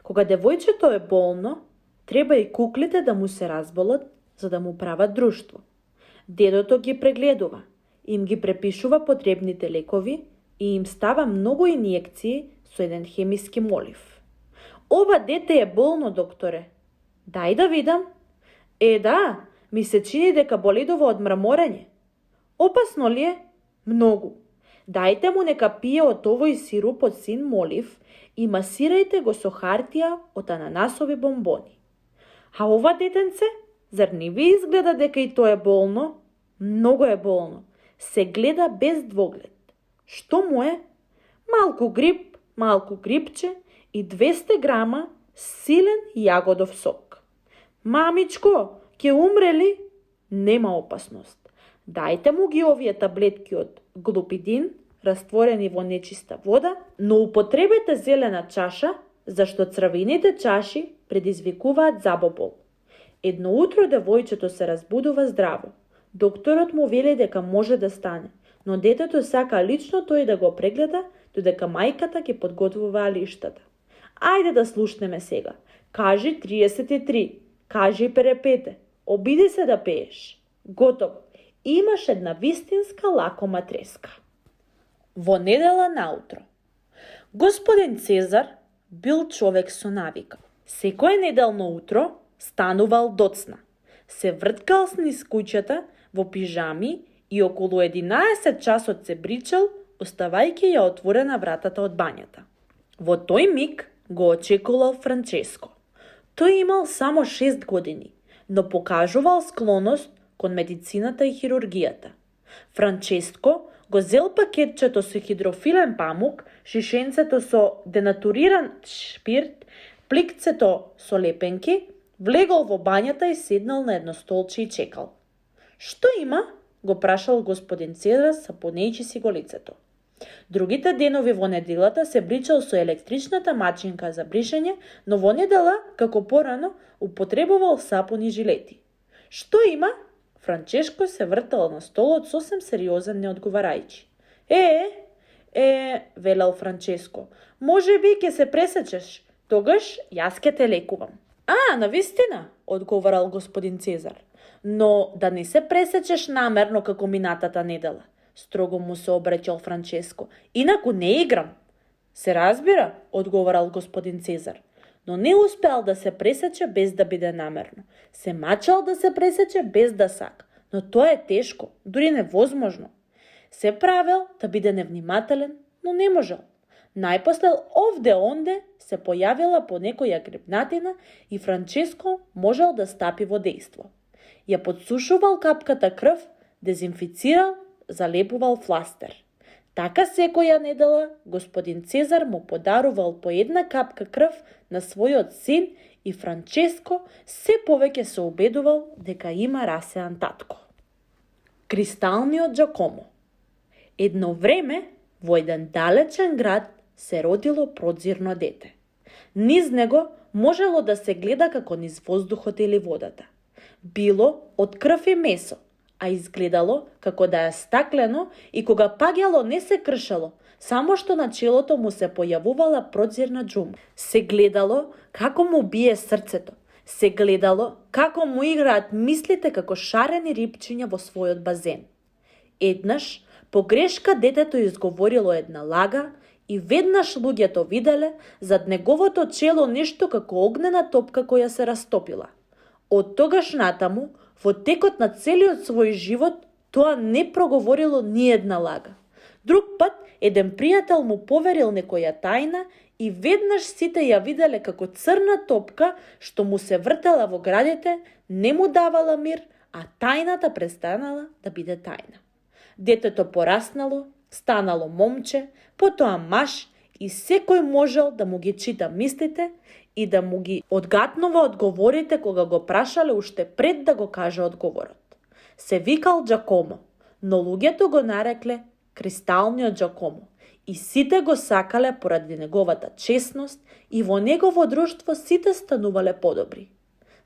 Кога девојчето е болно, треба и куклите да му се разболат, за да му прават друштво. Дедото ги прегледува, им ги препишува потребните лекови и им става многу инјекции со еден хемиски молив. Ова дете е болно, докторе. Дај да видам. Да, ми се чини дека боледува од мраморење. Опасно ли е? Многу. Дајте му нека пие од овој сируп од син молив и масирајте го со хартија од ананасови бомбони. А ова детенце, зар не ви изгледа дека и тоа е болно? Многу е болно. Се гледа без двоглед. Што му е? Малку грип, малку грипче и 200 грама силен јагодов сок. Мамичко, ќе умре ли? Нема опасност. Дајте му ги овие таблетки од глупидин, растворени во нечиста вода, но употребете зелена чаша, зашто црвените чаши предизвикуваат забобол. Едно утро девојчето се разбудува здраво. Докторот му вели дека може да стане, но детето сака лично тој да го прегледа, додека мајката ќе подготвува лиштата. Ајде да слушнеме сега. Кажи 33, кажи перепете, обиди се да пееш. Готово. Имаш една вистинска лакома треска. Во недела наутро. Господин Цезар бил човек со навика. Секое неделно утро станувал доцна. Се врткал низ куќата во пижами и околу 11 часот се бричал, оставајќи ја отворена вратата од бањата. Во тој миг го очекувал Франческо. Тој имал само 6 години, но покажувал склоност кон медицината и хирургијата. Франческо го зел пакетчето со хидрофилен памук, шишенцето со денатуриран шпирт, пликцето со лепенки, влегол во бањата и седнал на едно столче и чекал. Што има? Го прашал господин Цезар, сапунејќи си го лицето. Другите денови во неделата се бричал со електричната мачинка за бришење, но во недела, како порано, употребувал сапун и жилети. Што има? Франчешко се вртал на столот сосем сериозен не одговарајќи. Велел Франческо, може би ќе се пресечеш, тогаш јас ќе те лекувам. Навистина, одговарал господин Цезар, но да не се пресечеш намерно како минатата недела. Строго му се обраќал Франческо. Инаку не играм. Се разбира, одговарал господин Цезар, но не успеал да се пресече без да биде намерно. Се мачал да се пресече без да сака, но тоа е тешко, дури невозможно. Се правел да биде невнимателен, но не можел. Најпосле овде-онде се појавила по некоја гребнатина и Франческо можел да стапи во дејство. Ја подсушувал капката крв, дезинфицирал, залепувал фластер. Така секоја недела господин Цезар му подарувал по една капка крв на својот син и Франческо се повеќе се убедувал дека има расеан татко. Кристалниот Джакомо. Едно време во еден далечен град се родило прозирно дете. Низ него можело да се гледа како низ воздухот или водата. Било од крв и месо, а изгледало како да е стаклено и кога паѓало не се кршело, само што на челото му се појавувала прозирна џума. Се гледало како му бие срцето, се гледало како му играат мислите како шарени рипчиња во својот базен. Еднаш, по грешка детето изговорило една лага и веднаш луѓето виделе зад неговото чело нешто како огнена топка која се растопила. Од тогаш натаму, во текот на целиот свој живот, тоа не проговорило ни една лага. Друг пат, еден пријател му поверил некоја тајна и веднаш сите ја виделе како црна топка што му се вртела во градите, не му давала мир, а тајната престанала да биде тајна. Детето пораснало, станало момче, потоа маж и секој можел да му ги чита мислите и да му ги одгатнува одговорите кога го прашале уште пред да го каже одговорот. Се викал Джакомо, но луѓето го нарекле Кристалниот Джакомо и сите го сакале поради неговата честност и во негово друштво сите станувале подобри.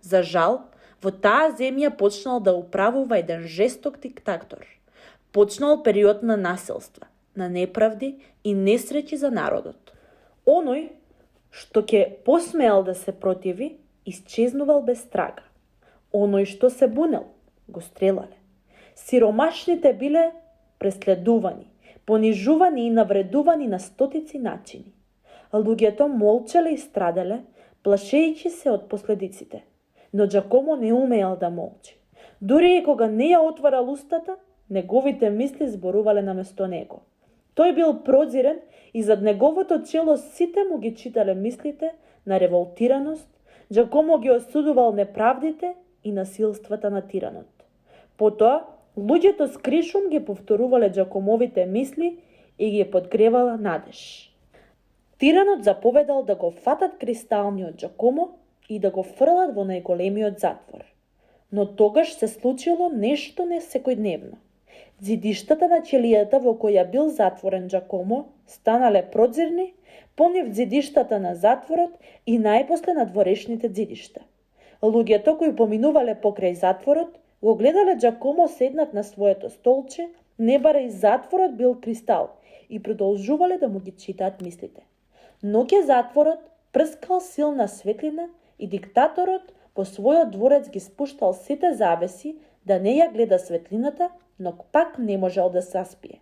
За жал, во таа земја почнал да управува еден жесток диктатор. Почнал период на насилства, на неправди и несреќи за народот. Оној што ќе посмеал да се противи, исчезнувал без трага. Оној што се бунел, го стрелале. Сиромашните биле преследувани, понижувани и навредувани на стотици начини. Луѓето молчеле и страделе, плашејќи се од последиците. Но Джакомо не умеел да молчи. Дури и кога не ја отварал устата, неговите мисли зборувале наместо него. Тој бил прозирен и зад неговото чело сите му ги читале мислите на револтираност, Джакомо ги осудувал неправдите и насилствата на тиранот. Потоа, луѓето скришум ги повторувале Джакомовите мисли и ги подгревала надеж. Тиранот заповедал да го фатат Кристалниот Джакомо и да го фрлат во најголемиот затвор. Но тогаш се случило нешто несекојдневно. Зидиштата на челијата во која бил затворен Джакомо станале прозирни, понив зидиштата на затворот и најпосле на дворешните зидишта. Луѓето кои поминувале покрај затворот го гледале Джакомо седнат на своето столче, не барај затворот бил кристал и продолжувале да му ги читаат мислите. Ноќе затворот прскал силна светлина и диктаторот по својот дворец ги спуштал сите завеси да не ја гледа светлината, но пак не можел да заспие.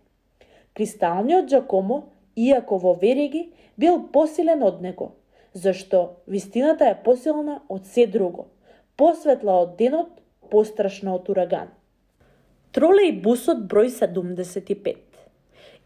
Кристалниот Джакомо, иако во вериги, бил посилен од него, зашто вистината е посилна од се друго, посветла од денот, пострашна од ураган. Тролејбусот број 75.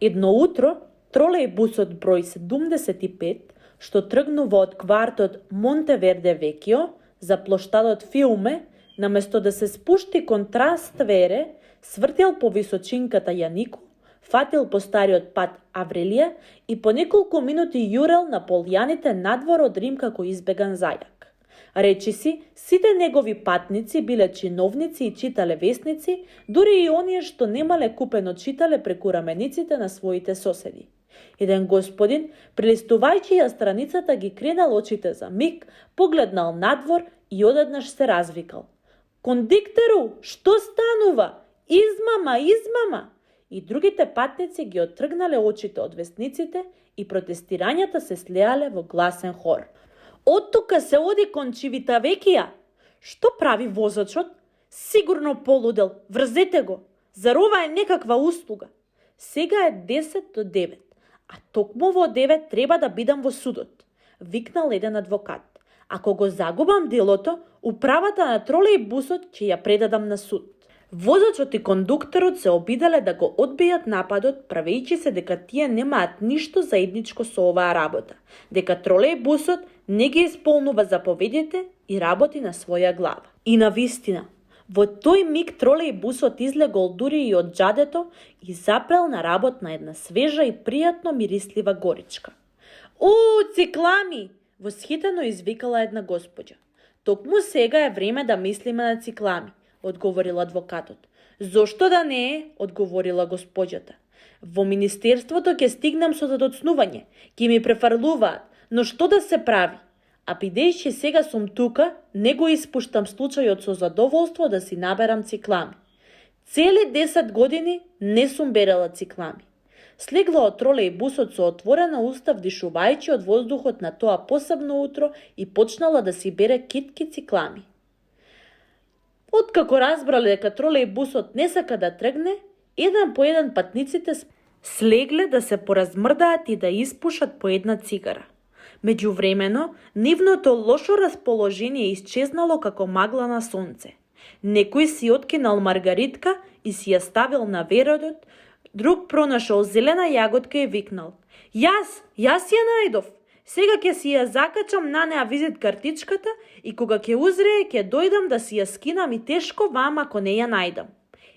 Едно утро, тролејбусот број 75, што тргнува од квартот Монтеверде Векио за плоштадот Фиуме, наместо да се спушти кон Траствере, свртел по височинката Јанико, фатил по стариот пат Аврелија и по неколку минути јурел на полјаните надвор од Рим како избеган зајак. Речиси, сите негови патници биле чиновници и читале весници, дури и оние што немале купено читале преку рамениците на своите соседи. Еден господин, прилистувајќи ја страницата, ги кренал очите за миг, погледнал надвор и одеднаш се развикал. Кондиктеру, што станува? Измама, измама! И другите патници ги оттргнале очите од весниците и протестирањата се слеале во гласен хор. Оттука се оди кон Чивитавекија. Што прави возачот? Сигурно полудел, врзете го. Зар ова е некаква услуга? Сега е 10 до 9, а токму во 9 треба да бидам во судот, викнал еден адвокат. Ако го загубам делото, управата на тролејбусот ќе ја предадам на суд. Возачот и кондукторот се обиделе да го одбијат нападот, правејќи се дека тие немаат ништо заедничко со оваа работа, дека тролејбусот не ги исполнува заповедите и работи на своја глава. И навистина, во тој миг тролејбусот излегол дури и од џадето и запрел на работ на една свежа и пријатно мирислива горичка. Циклами! Восхитено извикала една госпоđа. Токму сега е време да мислиме на циклами, одговорил адвокатот. Зошто да не е, одговорила госпоđата. Во министерството ќе стигнам со задоцнување, ќе ми префарлуваат, но што да се прави? А бидејќи сега сум тука, не го испуштам случајот со задоволство да си наберам циклами. Цели 10 години не сум берела циклами. Слегла од тролејбусот со отворена уста, вдишувајќи од воздухот на тоа посебно утро и почнала да си бере китки циклами. Откако разбрале дека тролејбусот не сака да тргне, еден по еден патниците слегле да се поразмрдаат и да испушат по една цигара. Меѓувремено, нивното лошо расположение исчезнало како магла на сонце. Некој си откинал маргаритка и си ја ставил на веродот, друг пронашол зелена јаготка и викнал: Јас ја најдов! Сега ќе си ја закачам на неа визит картичката и кога ќе узрее ќе дојдам да си ја скинам и тешко вам ако не ја најдам.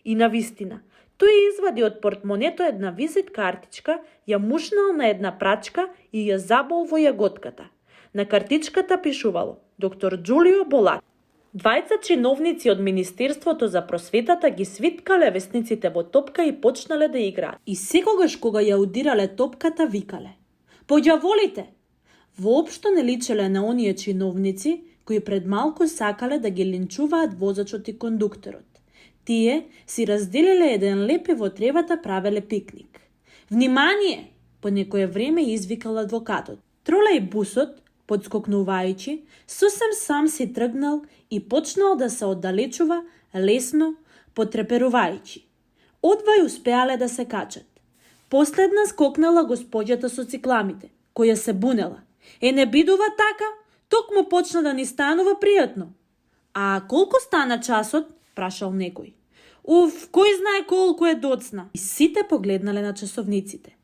И навистина, тој извади од портмонето една визит картичка, ја мушнал на една прачка и ја забол во јаготката. На картичката пишувало: доктор Џулио Болат. Двајца чиновници од Министерството за просветата ги свиткале весниците во топка и почнале да играат. И секогаш кога ја удирале топката, викале: Поѓаволите! Воопшто не личеле на оние чиновници кои пред малку сакале да ги линчуваат возачот и кондукторот. Тие си разделиле еден леп и во тревата правеле пикник. Внимание! По некое време извикал адвокатот. Тролејбусот, подскокнувајќи, сосем сам си тргнал и почнал да се оддалечува, лесно, потреперувајќи. Одвај успеале да се качат. Последна скокнала госпоđата со цикламите, која се бунела. Не бидува така, токму почна да ни станува пријатно. А колку стана часот? Прашал некој. Кој знае колку е доцна? И сите погледнале на часовниците.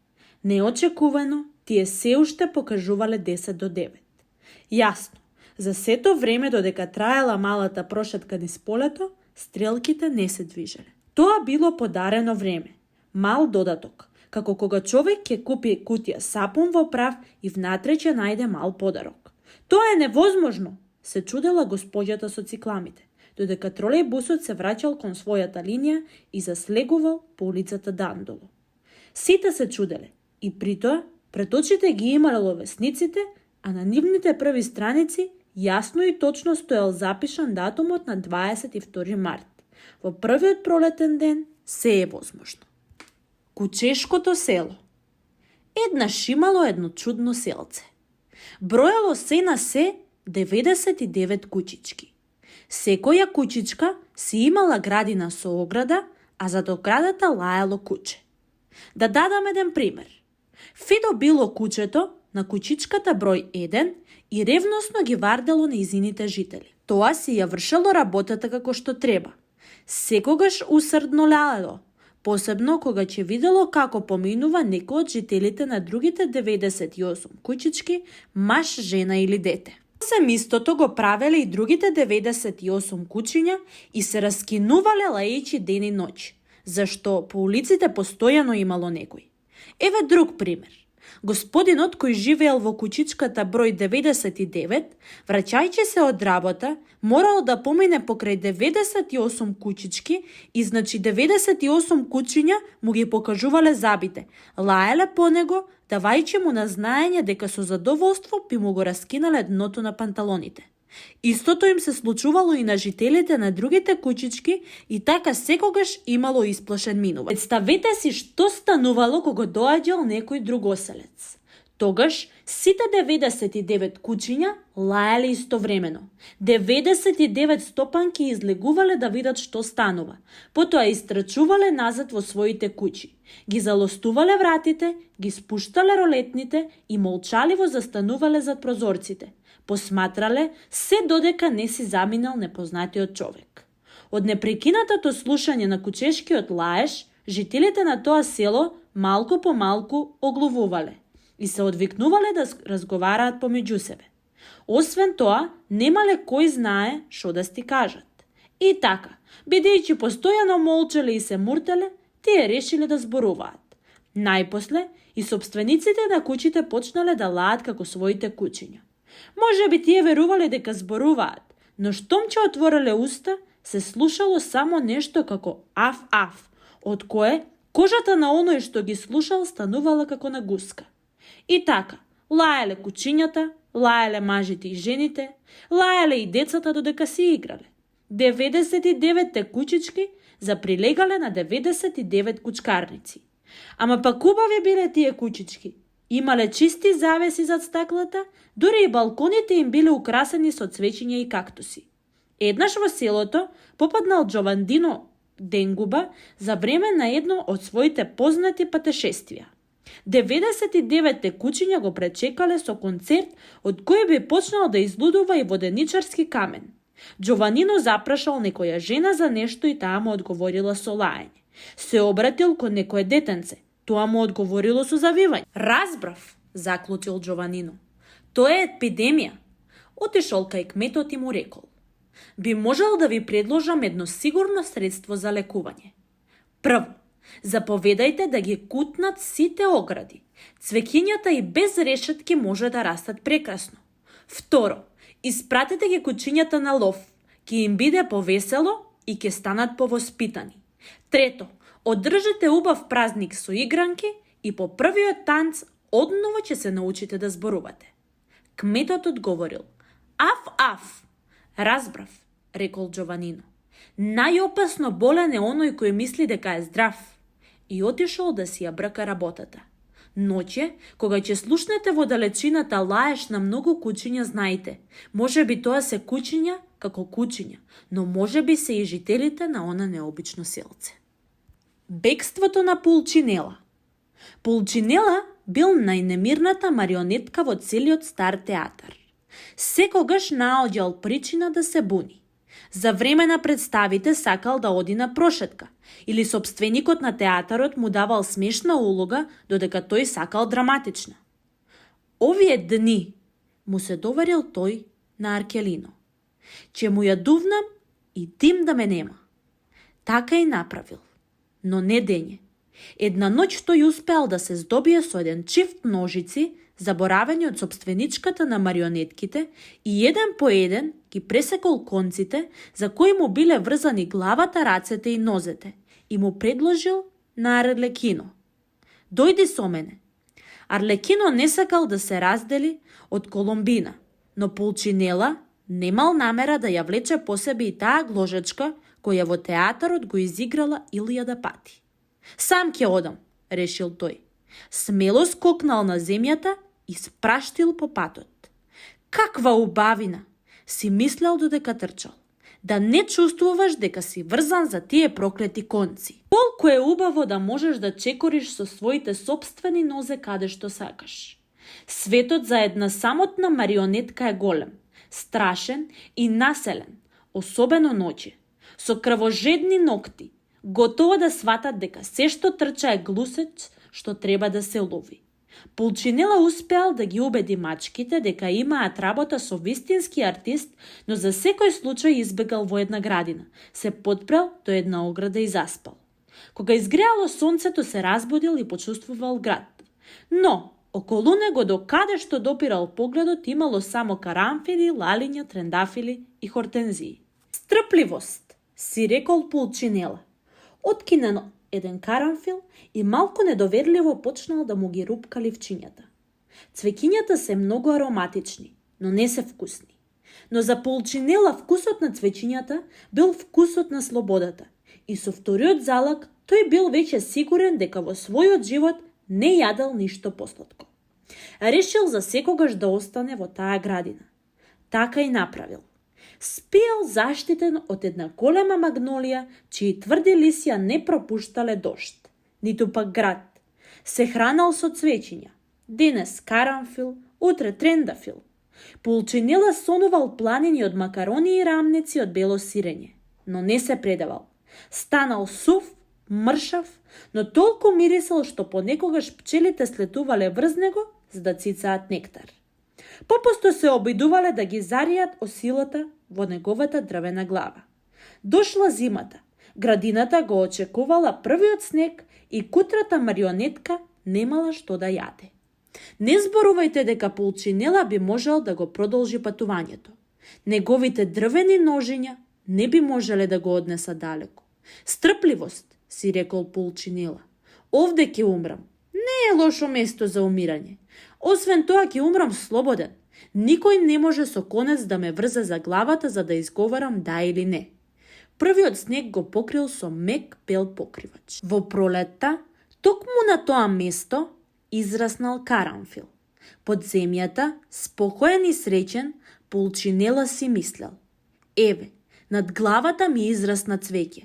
Неочекувано, тие се уште покажувале 10 до 9. Јасно, за сето време додека траела малата прошетка низ полето, стрелките не се движеле. Тоа било подарено време, мал додаток, како кога човек ќе купи кутија сапун во прав и внатре ќе најде мал подарок. Тоа е невозможно, се чудела госпоđата со цикламите, додека тролејбусот се враќал кон својата линија и заслегувал по улицата Дандоло. Сите се чуделе и притоа пред очите ги имало весниците, а на нивните први страници јасно и точно стоел запишан датумот на 22 март. Во првиот пролетен ден се е возможно. Кучешкото село. Еднаш имало едно чудно селце. Броело се на се 99 кучички. Секоја кучичка си имала градина со ограда, а зад оградата лаело куче. Да дадам еден пример. Фидо било кучето на кучичката број 1 и ревносно ги вардело нејзините жители. Тоа си ја вршело работата како што треба. Секогаш усрдно лаело, посебно кога ќе видело како поминува некој од жителите на другите 98 кучички, маж, жена или дете. Сем истото го правеле и другите 98 кучиња и се раскинувале лаејќи ден и ноќ. зашто по улиците постојано имало некој. Еве друг пример. Господинот кој живеел во кучичката број 99, враќајќи се од работа, морал да помине покрај 98 кучички и значи 98 кучиња му ги покажувале забите, лаеле по него, давајќи му на знаење дека со задоволство би му го раскинале дното на панталоните. Истото им се случувало и на жителите на другите кучички и така секогаш имало исплашен минувач. Представете си што станувало кога доаѓал некој друг оселец. Тогаш сите 99 кучиња лаеле истовремено. 99 стопанки излегувале да видат што станува. Потоа истрчувале назад во своите куќи. Ги залостувале вратите, ги спуштале ролетните и молчаливо застанувале зад прозорците. Посматрале се додека не си заминал непознатиот човек. Од непрекинатото слушање на кучешкиот лаеш, жителите на тоа село малку по малку оглувувале и се одвикнувале да разговараат помеѓу себе. Освен тоа, немале кој знае што да сти кажат. И така, бидејќи постојано молчале и се муртеле, тие решиле да зборуваат. Најпосле, и собствениците на куќите почнале да лаат како своите кучиња. Може би тие верувале дека зборуваат, но штом ќе отвореле уста, се слушало само нешто како аф-аф, од кое кожата на оној што ги слушал станувала како на гуска. И така, лаеле кучињата, лаеле мажите и жените, лаеле и децата додека си играле. 99 кучички заприлегале на 99 кучкарници. Ама пак убави биле тие кучички. Имале чисти завеси зад стаклата, дури и балконите им биле украсени со цвеќиња и кактуси. Еднаш во селото попаднал Джовандино Денгуба за време на едно од своите познати патешествија. 99 кучиња го пречекале со концерт од кој би почнал да излудува и воденичарски камен. Джованино запрашал некоја жена за нешто и таа му одговорила со лаење. Се обратил кон некое детенце. Тоа му одговорило со завивање. Разбрав, заклучил Джованино. Тоа е епидемија. Отишол кај кметот и му рекол. Би можел да ви предложам едно сигурно средство за лекување. Прво, заповедајте да ги кутнат сите огради. Цвеќињата и без решетки може да растат прекрасно. Второ, испратете ги кучињата на лов. Ќе им биде повесело и ќе станат повоспитани. Трето, одржете убав празник со игранки и по првиот танц одново ќе се научите да зборувате. Кметот одговорил. Аф. Разбрав, рекол Джованино. Најопасно болен е оној кој мисли дека е здрав. И отишол да си ја брка работата. Ноќе, кога ќе слушнете во далечината лаеш на многу кучиња, знаете, може би тоа се кучиња како кучиња, но може би се и жителите на она необично селце. Бегството на Пулчинела. Пулчинела бил најнемирната марионетка во целиот стар театар. Секогаш наоѓал причина да се буни. За време на представите сакал да оди на прошетка, или собственикот на театарот му давал смешна улога, додека тој сакал драматична. Овие дни, му се доверил тој на Аркелино. Ќе му ја дувнам и дим да ме нема. Така и направил. Но не дење. Една ноќ тој успеал да се здобие со еден чифт ножици, заборавени од собственичката на марионетките, и еден по еден ги пресекол конците, за кои му биле врзани главата, рацете и нозете, и му предложил на Арлекино. Дојди со мене. Арлекино не сакал да се раздели од Коломбина, но Пулчинела немал намера да ја влече по себе и таа гложечка, која во театарот го изиграла 1000 пати. Сам ќе одам, решил тој. Смело скокнал на земјата и спраштил по патот. Каква убавина, си мислел додека трчал. Да не чувствуваш дека си врзан за тие проклети конци. Колку е убаво да можеш да чекориш со своите собствени нозе каде што сакаш. Светот за една самотна марионетка е голем, страшен и населен, особено ноќе, со крвожедни ногти, готово да сватат дека се што трча е глусеч што треба да се лови. Пулчинела успеал да ги убеди мачките дека имаат работа со вистински артист, но за секој случај избегал во една градина, се подпрел до една ограда и заспал. Кога изгреало сонцето, се разбудил и почувствувал град. Но, околу него до каде што допирал погледот имало само карамфили, лалиња, трендафили и хортензии. Стрпливост, си рекол Пулчинела. Откинен еден карамфил и малку недоверливо почнал да му ги рупка ливчињата. Цвеќињата се многу ароматични, но не се вкусни. Но за Пулчинела вкусот на цвеќињата бил вкусот на слободата и со вториот залак тој бил веќе сигурен дека во својот живот не јадел ништо посладко. Решил за секогаш да остане во таа градина. Така и направил. Спиел заштитен од една голема магнолија, чии тврди лисја не пропуштале дожд, ниту пак град. Се хранал со цвеќиња. Денес карамфил, утре трендафил. Пулчинела сонувал планини од макарони и рамници од бело сирење, но не се предавал. Станал сув, мршав, но толку мирисал што понекогаш пчелите слетувале врз него за да цицаат нектар. Попусто се обидувале да ги заријат осилата во неговата дрвена глава. Дошла зимата, градината го очекувала првиот снег и кутрата марионетка немала што да јаде. Не зборувајте дека Пулчинела би можел да го продолжи патувањето. Неговите дрвени ножиња не би можеле да го однесат далеко. Стрпливост, си рекол Пулчинела. Овде ќе умрам. Не е лошо место за умирање. Освен тоа ќе умрам слободен. Никој не може со конец да ме врзе за главата за да изговарам да или не. Првиот снег го покрил со мек бел покривач. Во пролетта, токму на тоа место, израснал карамфил. Под земјата, спокоен и среќен, Пулчинела си мислел. Еве, над главата ми израсна цвеќе.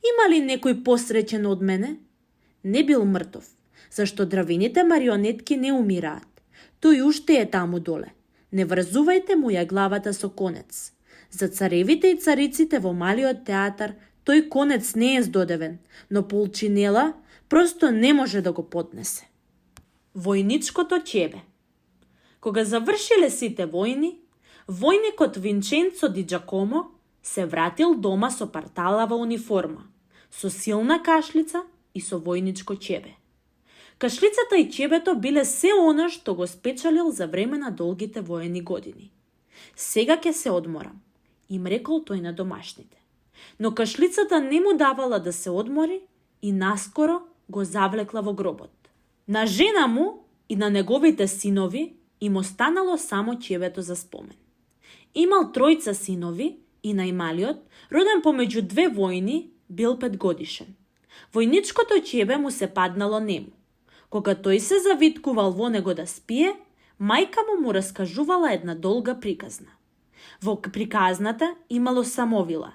Има ли некој посреќен од мене? Не бил мртов, зашто дрвените марионетки не умираат. Тој уште е таму доле. Не врзувајте му ја главата со конец. За царевите и цариците во малиот театар тој конец не е здодевен, но Пулчинела просто не може да го поднесе. Војничкото ќебе. Кога завршиле сите војни, војникот Винченцо ди Джакомо се вратил дома со парталава униформа, со силна кашлица и со војничко ќебе. Кашлицата и ќебето биле се она што го спечалил за време на долгите воени години. Сега ќе се одморам, им рекол тој на домашните. Но кашлицата не му давала да се одмори и наскоро го завлекла во гробот. На жена му и на неговите синови им останало само ќебето за спомен. Имал тројца синови и најмалиот, роден помеѓу две војни, бил 5 годишен. Војничкото ќебе му се паднало нему. Кога тој се завиткувал во него да спие, мајка му раскажувала една долга приказна. Во приказната имало самовила.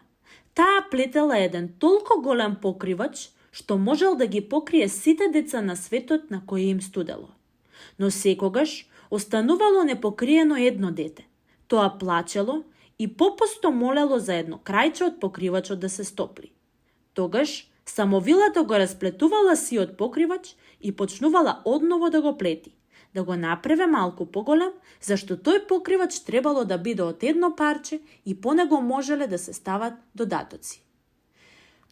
Таа плетела еден толку голем покривач, што можел да ги покрие сите деца на светот на кој им студело. Но секогаш останувало непокриено едно дете. Тоа плачело и попусто молело за едно крајче од покривачот да се стопли. Тогаш самовилата го расплетувала сиот покривач и почнувала одново да го плети, да го направи малку поголем, зашто тој покривач требало да биде од едно парче и по него можеле да се стават додатоци.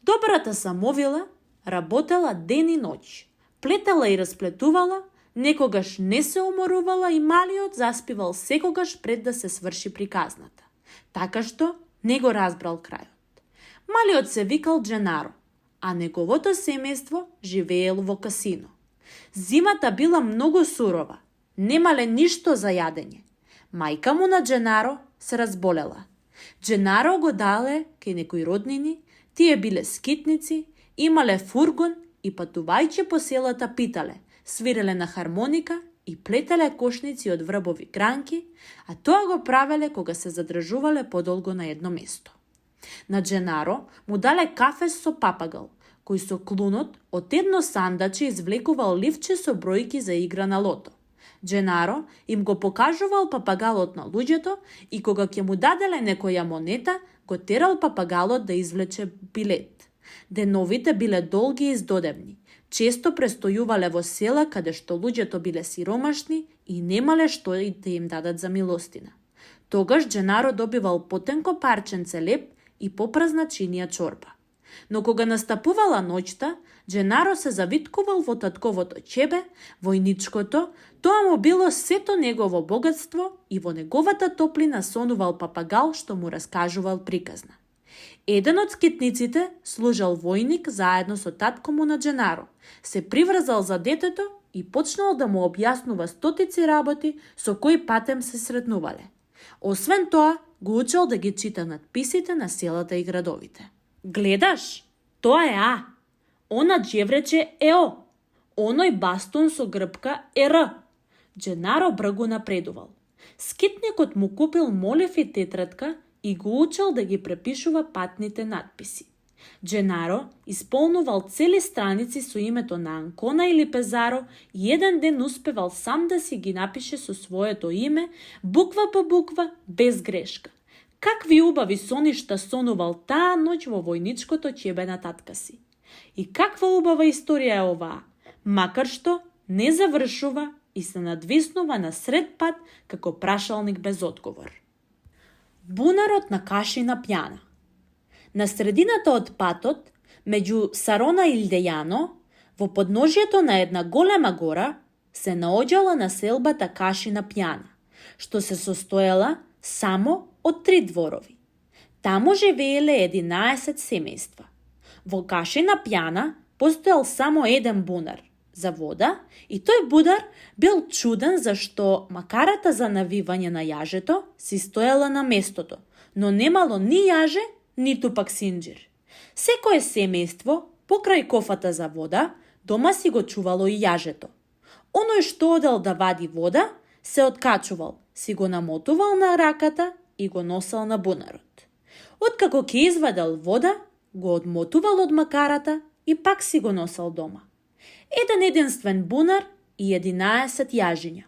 Добрата самовила работела ден и ноќ, плетела и расплетувала, некогаш не се уморувала и малиот заспивал секогаш пред да се сврши приказната, така што не го разбрал крајот. Малиот се викал Дженаро, а неговото семејство живеело во касино. Зимата била многу сурова, немале ништо за јадење. Мајка му на Дженаро се разболела. Дженаро го дале кај некои роднини, тие биле скитници, имале фургон и патувајќи по селата питале, свиреле на хармоника и плетеле кошници од врбови гранки, а тоа го правеле кога се задржувале подолго на едно место. На Дженаро му дале кафе со папагал, кој со клунот од едно сандаче извлекувал ливче со бројки за игра на лото. Дженаро им го покажувал папагалот на луѓето и кога ќе му даделе некоја монета, го терал папагалот да извлече билет. Деновите биле долги и издодевни. Често престојувале во села каде што луѓето биле сиромашни и немале што и да им дадат за милостина. Тогаш Дженаро добивал потенко парченце леп и попразна чинија чорба. Но кога настапувала ноќта, Дженаро се завиткувал во татковото чебе, војничкото, тоа му било сето негово богатство и во неговата топлина сонувал папагал што му раскажувал приказна. Еден од скитниците служал војник заедно со татко му на Дженаро, се приврзал за детето и почнал да му објаснува стотици работи со кои патем се сретнувале. Освен тоа, го учел да ги чита надписите на селата и градовите. Гледаш, тоа е А. Она џеврече е О. Оној бастун со грбка е Р. Дженаро бргу напредувал. Скитникот му купил молив и тетрадка и го учел да ги препишува патните надписи. Дженаро исполнувал цели страници со името на Анкона или Пезаро и еден ден успевал сам да си ги напише со своето име, буква по буква, без грешка. Какви убави соништа сонувал таа ноќ во војничкото чебе на татка си. И каква убава историја е оваа, макар што не завршува и се надвиснува на сред пат како прашалник без одговор. Бунарот на Кашина пјана. На средината од патот, меѓу Сарона и Лдејано, во подножјето на една голема гора, се наоѓала населбата Кашина пјана, што се состоела само од 3 дворови. Таму живееле 11 семејства. Во Кашина пјана постоел само еден бунар за вода и тој будар бил чуден зашто макарата за навивање на јажето си стоела на местото, но немало ни јаже, ниту пак синџир. Секое семејство, покрај кофата за вода, дома си го чувало и јажето. Оној што одел да вади вода, се откачувал, си го намотувал на раката и го носел на бунарот. Откако ќе извадел вода, го одмотувал од макарата и пак си го носел дома. Еден единствен бунар и 11 јажиња.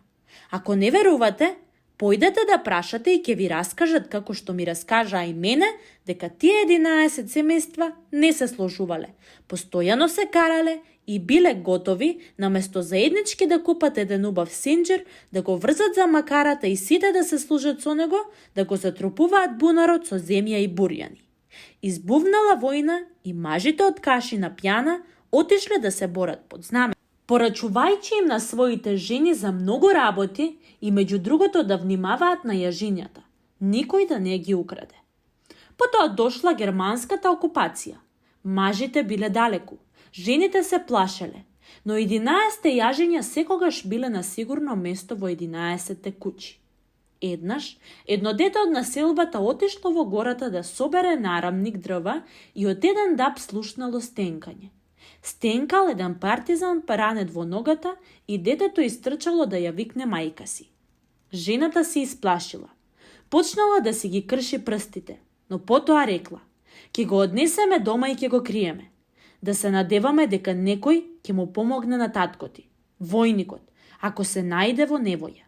Ако не верувате, појдете да прашате и ќе ви раскажат како што ми раскажаа и мене, дека тие 11 семејства не се сложувале, постојано се карале и биле готови, наместо заеднички да купат еден убав синџир, да го врзат за макарата и сите да се служат со него, да го затрупуваат бунарот со земја и бурјани. Избувнала војна и мажите од Кашина пјана отишле да се борат под знаме, порачувајќи им на своите жени за многу работи и меѓу другото да внимаваат на јажињата, никој да не ги украде. Потоа дошла германската окупација. Мажите биле далеку, жените се плашеле, но 11 јажиња секогаш биле на сигурно место во 11 куќи. Еднаш, едно дете од населбата отишло во гората да собере нарамник дрва и од еден даб слушнало стенкање. Стенкал еден партизан ранет во ногата и детето истрчало да ја викне мајка си. Жената се исплашила. Почнала да си ги крши прстите, но потоа рекла: "Ќе го однесеме дома и ќе го криеме. Да се надеваме дека некој ќе му помогне на таткоти, војникот, ако се најде во невоја.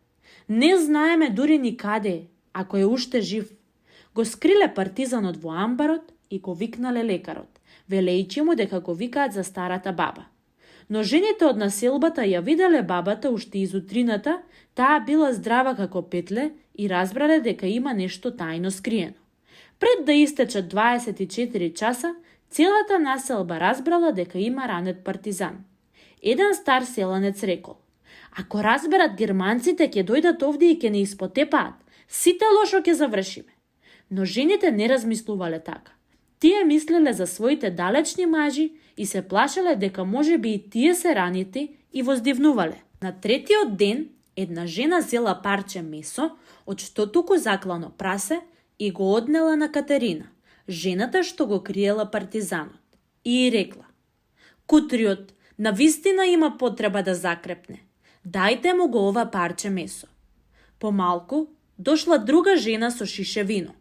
Не знаеме дури ни каде е, ако е уште жив." Го скриле партизанот во амбарот и го викнале лекарот, велејќи му дека го викаат за старата баба. Но жените од населбата ја виделе бабата уште изутрината, таа била здрава како петле и разбрале дека има нешто тајно скриено. Пред да истечат 24 часа, целата населба разбрала дека има ранет партизан. Еден стар селанец рекол: "Ако разберат германците ќе дојдат овде и ќе не испотепаат, сите лошо ќе завршиме." Но жените не размислувале така. Тие мислеле за своите далечни мажи и се плашеле дека можеби и тие се ранити и воздивнувале. На третиот ден, една жена зела парче месо, од што туку заклано прасе, и го однела на Катерина, жената што го криела партизанот. И рекла: "Кутриот, навистина има потреба да закрепне. Дајте му го ова парче месо." Помалку дошла друга жена со шише вино,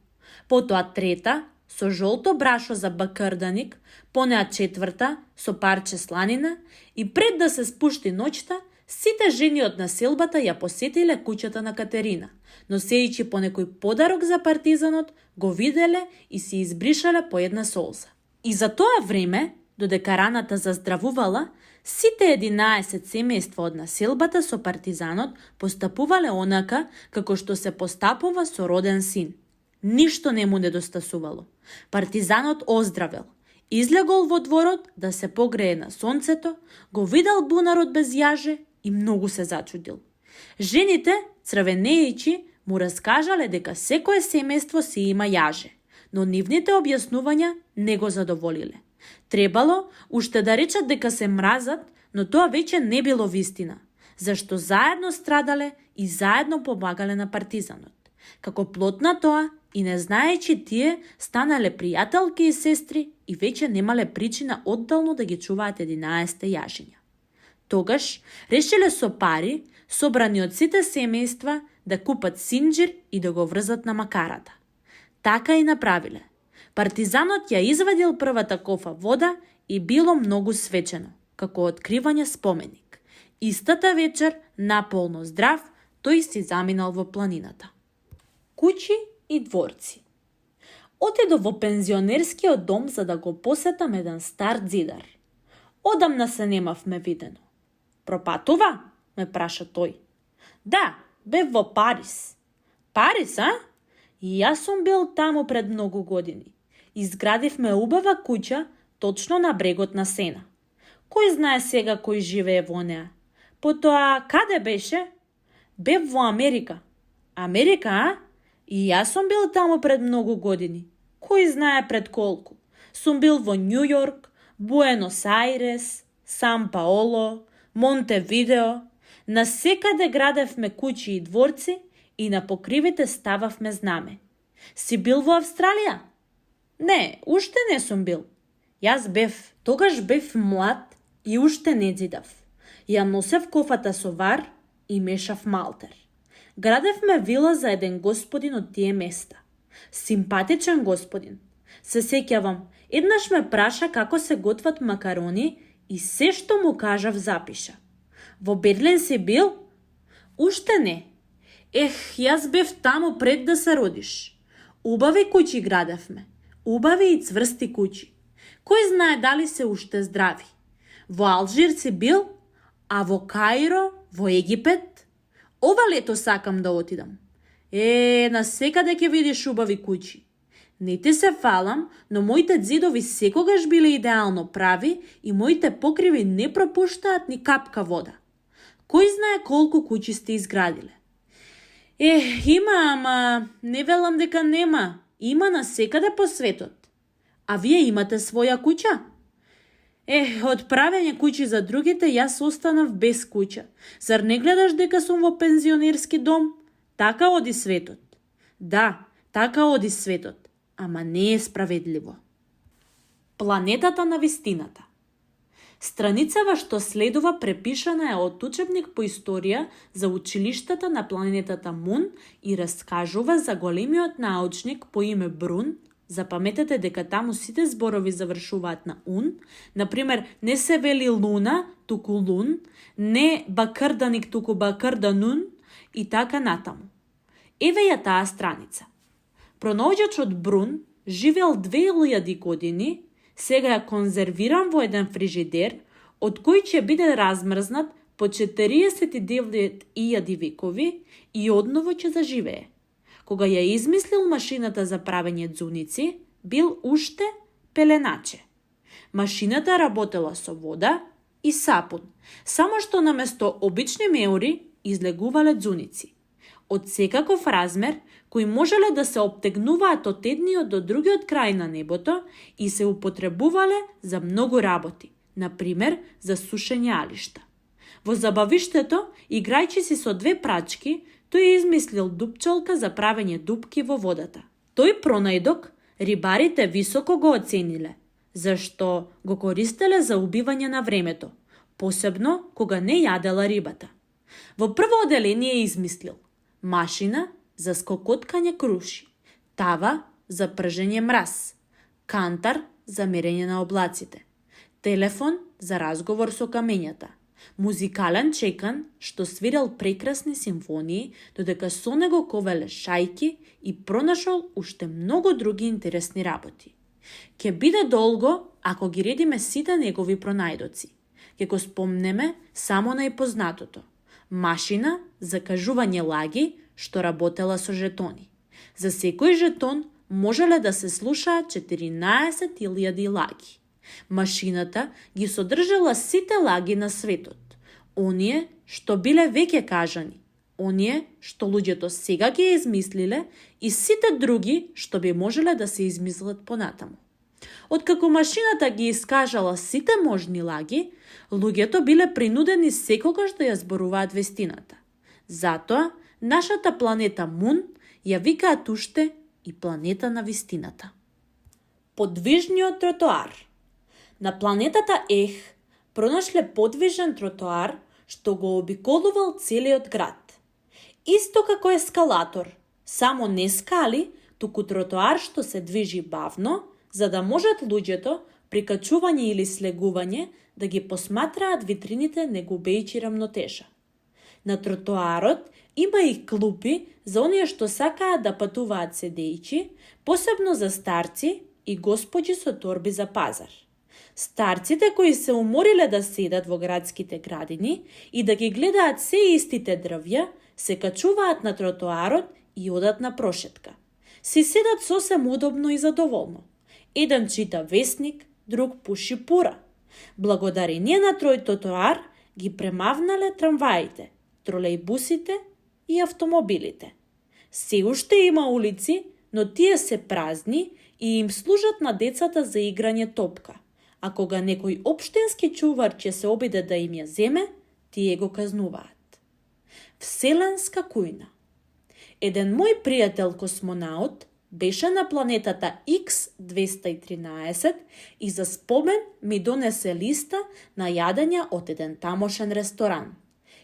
потоа трета со жолто брашо за бакрданик, понеа четврта со парче сланина и пред да се спушти ноќта, сите жени од населбата ја посетиле куќата на Катерина, носејќи по некој подарок за партизанот, го виделе и си избришале по една солза. И за тоа време, додека раната заздравувала, сите 11 семејства од населбата со партизанот постапувале онака како што се постапува со роден син. Ништо не му недостасувало. Партизанот оздравел, Излегол во дворот да се погрее на сонцето, го видел бунарот без јаже и многу се зачудил. Жените, црвенејќи, му раскажале дека секое семејство си има јаже, но нивните објаснувања не го задоволиле. Требало уште да речат дека се мразат, но тоа веќе не било вистина, зашто заедно страдале и заедно помагале на партизанот. Како плод на тоа, и не знаејќи тие, станале пријателки и сестри и веќе немале причина оддално да ги чуваат 11 јажиња. Тогаш решиле со пари, собрани од сите семејства, да купат синџир и да го врзат на макарата. Така и направиле. Партизанот ја извадил првата кофа вода и било многу свечено, како откривање споменик. Истата вечер, наполно здрав, тој си заминал во планината. Куќи и дворци. Отидо во пензионерскиот дом за да го посетам еден стар ѕидар. Одамна се немавме видено. Пропатува? Ме праша тој. Да, бев во Парис. Парис, а? И јас сум бил таму пред многу години. Изградивме убава куќа точно на брегот на Сена. Кој знае сега кој живее во неа? Потоа, каде беше? Бев во Америка. Америка, а? И јас сум бил таму пред многу години. Кој знае пред колку? Сум бил во Њу Јорк, Буенос Ајрес, Сан Паоло, Монтевидео. Насекаде градевме куќи и дворци и на покривите стававме знаме. Си бил во Австралија? Не, уште не сум бил. Тогаш бев млад и уште не ѕидав. Ја носев кофата со вар и мешав малтер. Градевме вила за еден господин од тие места. Симпатичен господин. Се сеќавам, еднаш ме праша како се готват макарони и се што му кажав запиша. Во Берлин си бил? Уште не. Јас бев таму пред да се родиш. Убави куќи градевме. Убави и цврсти куќи. Кој знае дали се уште здрави. Во Алжир си бил, а во Каиро, во Египет? Ова лето сакам да отидам. Насекаде ќе видиш убави куќи. Не ти се фалам, но моите ѕидови секогаш биле идеално прави и моите покриви не пропуштаат ни капка вода. Кој знае колку куќи сте изградиле? Има, ама не велам дека нема. Има насекаде по светот. А вие имате своја куќа? Од правење куќи за другите, јас останав без куќа. Зар не гледаш дека сум во пензионерски дом? Така оди светот. Да, така оди светот. Ама не е справедливо. Планетата на вистината. Страницава што следува препишана е од учебник по историја за училиштата на планетата Мун и раскажува за големиот научник по име Брун. Запаметете дека таму сите зборови завршуваат на ун. Например, не се вели луна, туку лун, не бакрданик, туку бакрданун и така натаму. Еве ја таа страница. Пронаоѓачот Брун живеел 2000 години, сега е конзервиран во еден фрижидер, од кој ќе биде размрзнат по 49.000 векови и одново ќе заживее. Кога ја измислил машината за правење ѕуници, бил уште пеленаче. Машината работела со вода и сапун, само што наместо обични меури излегувале дзуници. Од секаков размер, кои можеле да се обтегнуваат од едниот до другиот крај на небото и се употребувале за многу работи, например за сушење алишта. Во забавиштето, играјќи си со две прачки, тој измислил дупчалка за правење дупки во водата. Тој пронајдок рибарите високо го оцениле, зашто го користеле за убивање на времето, посебно кога не јадела рибата. Во прво оделение измислил машина за скокоткање круши, тава за пржење мраз, кантар за мерење на облаците, телефон за разговор со камењата, музикален чекан што свирел прекрасни симфонии, додека со него ковеле шајки и пронашол уште многу други интересни работи. Ке биде долго ако ги редиме сите негови пронајдоци. Ке го спомнеме само најпознатото. Машина за кажување лаги што работела со жетони. За секој жетон можеле да се слушаат 14.000 лаги. Машината ги содржала сите лаги на светот, оние што биле веќе кажани, оние што луѓето сега ги измислиле и сите други што би можеле да се измислат понатаму. Откако машината ги искажала сите можни лаги, луѓето биле принудени секогаш да ја зборуваат вестината. Затоа, нашата планета Мун ја викаат уште и планета на вистината. Подвижниот тротоар. На планетата Ех пронашле подвижен тротоар што го обиколувал целиот град. Исто како ескалатор, само не скали, туку тротоар што се движи бавно, за да можат луѓето, при качување или слегување, да ги посматраат витрините не губејќи рамнотежа. На тротоарот има и клупи за оние што сакаат да патуваат седејќи, посебно за старци и господи со торби за пазар. Старците кои се умориле да седат во градските градини и да ги гледаат се истите дрвја, се качуваат на тротоарот и одат на прошетка. Си седат сосем удобно и задоволно. Еден чита весник, друг пуши пура. Благодарение на тротоар ги премавнале трамваите, тролејбусите и автомобилите. Се уште има улици, но тие се празни и им служат на децата за играње топка. А кога некој општински чувар ќе се обиде да им ја земе, тие го казнуваат. Вселенска кујна. Еден мој пријател космонаут беше на планетата X-213 и за спомен ми донесе листа на јадења од еден тамошен ресторан.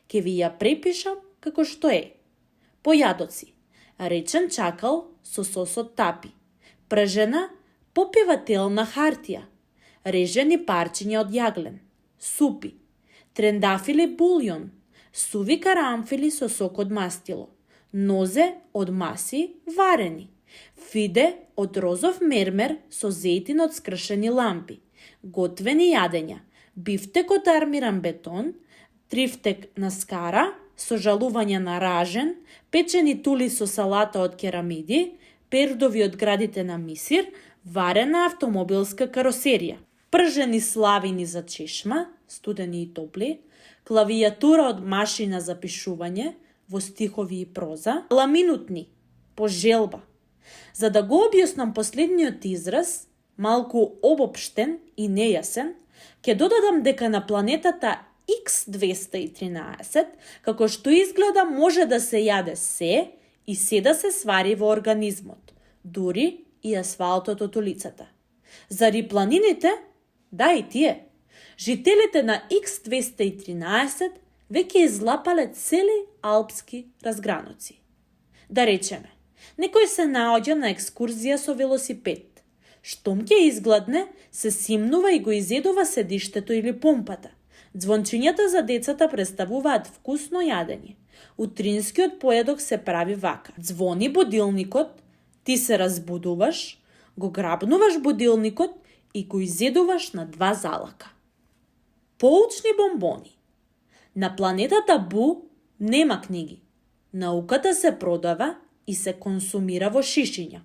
Ке ви ја препишам како што е. Појадоци: речен чакал со сосот тапи, пржена попивателна хартија, режени парчиња од јаглен, супи, трендафили булјон, суви карамфили со сок од мастило, нозе од маси варени, фиде од розов мермер со зејтин од скршени лампи, готвени јадења, бифтек од армиран бетон, трифтек на скара со жалување на ражен, печени тули со салата од керамиди, пердови од градите на Мисир, варена автомобилска каросерија, пржени славини за чешма, студени и топли, клавијатура од машина за пишување во стихови и проза, ламинутни, по желба. За да го објаснам последниот израз, малку обопштен и нејасен, ќе додадам дека на планетата X-213, како што изгледа, може да се јаде се и се да се свари во организмот, дури и асфалтот од улицата. Зари планините? Да, и тие. Жителите на X-213 веќе излапале цели алпски разграноци. Да речеме, некој се наоѓа на екскурзија со велосипед. Штом ќе изгладне, се симнува и го изедува седиштето или пумпата. Звончињата за децата представуваат вкусно јадење. Утринскиот поедок се прави вака. Звони будилникот, ти се разбудуваш, го грабнуваш будилникот и го изедуваш на 2 залака. Поучни бомбони. На планетата Бу нема книги. Науката се продава и се консумира во шишиња.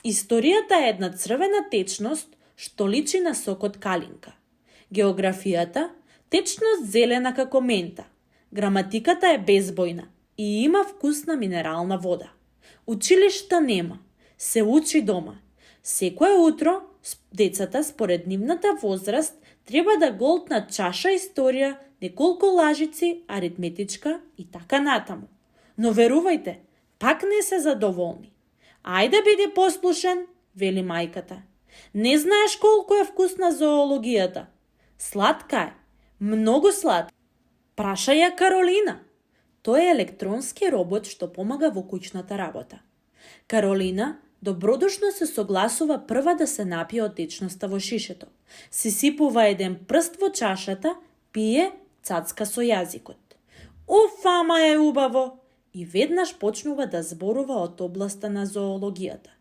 Историјата е една црвена течност што личи на сокот калинка. Географијата течност зелена како мента. Граматиката е безбојна и има вкусна минерална вода. Училишта нема, се учи дома. Секое утро децата според нивната возраст треба да голтнат чаша историја, неколку лажици, аритметичка и така натаму. Но верувајте, пак не се задоволни. Ајде биди послушен, вели мајката. Не знаеш колку е вкусна зоологијата. Сладка е, многу сладка. Прашај ја Каролина. Тој е електронски робот што помага во куќната работа. Каролина добродушно се согласува прва да се напие од течноста во шишето. Си сипува еден прст во чашата, пие, цацка со јазикот. Уф, ама е убаво! И веднаш почнува да зборува од областа на зоологијата.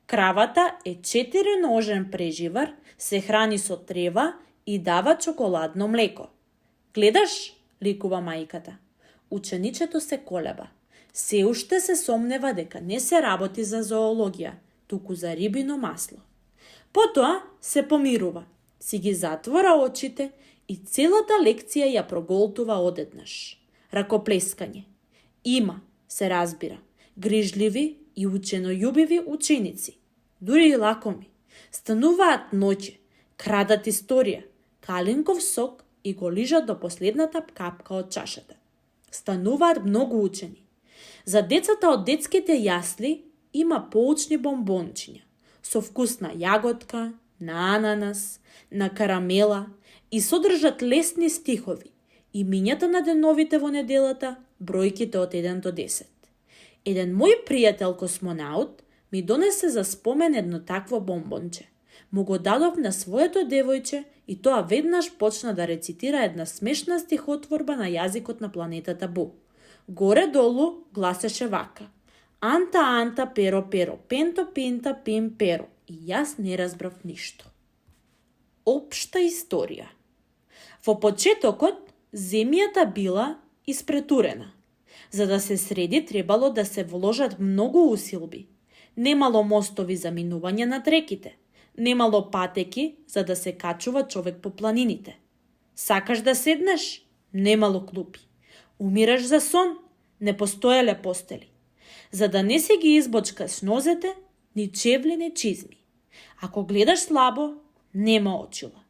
Кравата е 4-ножен преживар, се храни со трева и дава чоколадно млеко. Гледаш, ликува мајката. Ученичето се колеба. Се уште се сомнева дека не се работи за зоологија, туку за рибино масло. Потоа се помирува. си ги затвора очите и целата лекција ја проголтува одеднаш. Ракоплескање. Има, се разбира, грижливи и ученољубиви ученици, дури и лакоми. Стануваат ноќе, крадат историја, калинков сок и го лижат до последната капка од чашата. Стануваат многу учени. За децата од детските јасли има поучни бомбончиња со вкус на јаготка, на ананас, на карамела и содржат лесни стихови, имињата на деновите во неделата, бројките од 1 до 10. Еден мој пријател космонаут ми донесе за спомен едно такво бомбонче. Му го дадов на своето девојче и тоа веднаш почна да рецитира една смешна стихотворба на јазикот на планетата Бу. Горе-долу гласеше вака: Анта, анта, перо, перо, пенто, пинта, пим, перо. И јас не разбрав ништо. Општа историја. Во почетокот, земјата била испретурена. За да се среди, требало да се вложат многу усилби. Немало мостови за минување над реките. Немало патеки за да се качува човек по планините. Сакаш да седнеш? Немало клупи. Умираш за сон? Не постоеле постели. За да не се ги избочкаш нозете, ни чевли, ни чизми. Ако гледаш слабо, нема очила.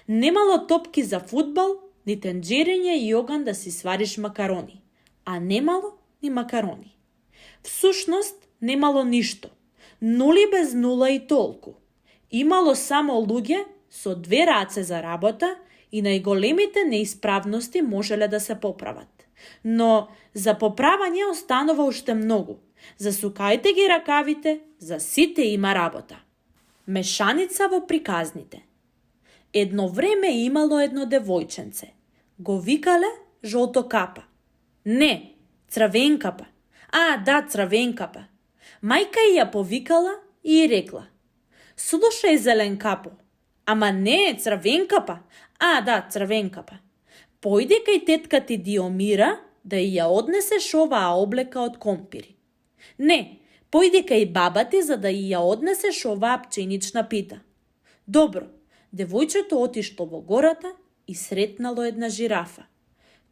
Немало топки за фудбал, ни тенџерење и оган да си свариш макарони. А немало ни макарони. Всушност, немало ништо. Нули без нула и толку. Имало само луѓе со 2 раце за работа и најголемите неисправности можеле да се поправат. Но за поправање останува уште многу. Засукајте ги ракавите, за сите има работа. Мешаница во приказните. Едно време имало едно девојченце. Го викале Жолтокапа. Не, Црвенкапа. А, да, Црвенкапа. Мајка ја повикала и рекла: Слушај, Зеленкапо. Ама не, Црвенкапа. А, да, Црвенкапа. Појди кај тетка ти Диомира да ја однесеш оваа облека од компири. Не, појди кај баба ти за да ја однесеш оваа пченична пита. Добро, девојчето отишло во гората и сретнало една жирафа.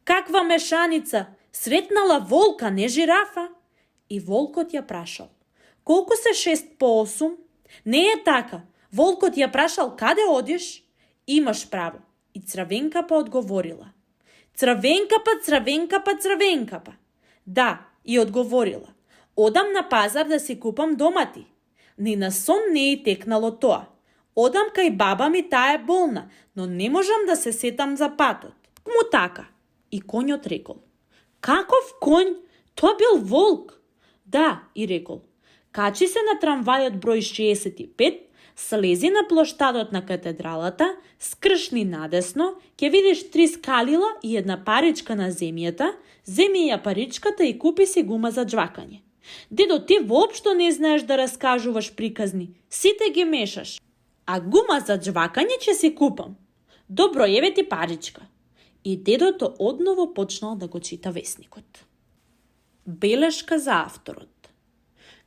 Каква мешаница? Сретнала волка, не жирафа? И волкот ја прашал: Колку се 6 по 8? Не е така. Волкот ја прашал: Каде одиш? Имаш право. И Црвенкапа одговорила: Црвенкапа, Црвенкапа, Црвенкапа. Да, и одговорила: Одам на пазар да си купам домати. Ни на сон не е текнало тоа. Одам кај баба ми, таа е болна, но не можам да се сетам за патот. Му така. И конјот рекол: Каков конј? Тоа бил волк. Да, и рекол: Качи се на трамвајот број 65, слези на плоштадот на катедралата, скршни надесно, ќе видиш 3 скалила и една паричка на земјата, земи ја паричката и купи си гума за џвакање. Дедо, ти воопшто не знаеш да раскажуваш приказни, сите ги мешаш. А гума за џвакање ќе си купам. Добро, еве ти паричка. И дедото одново почнал да го чита весникот. Белешка за авторот.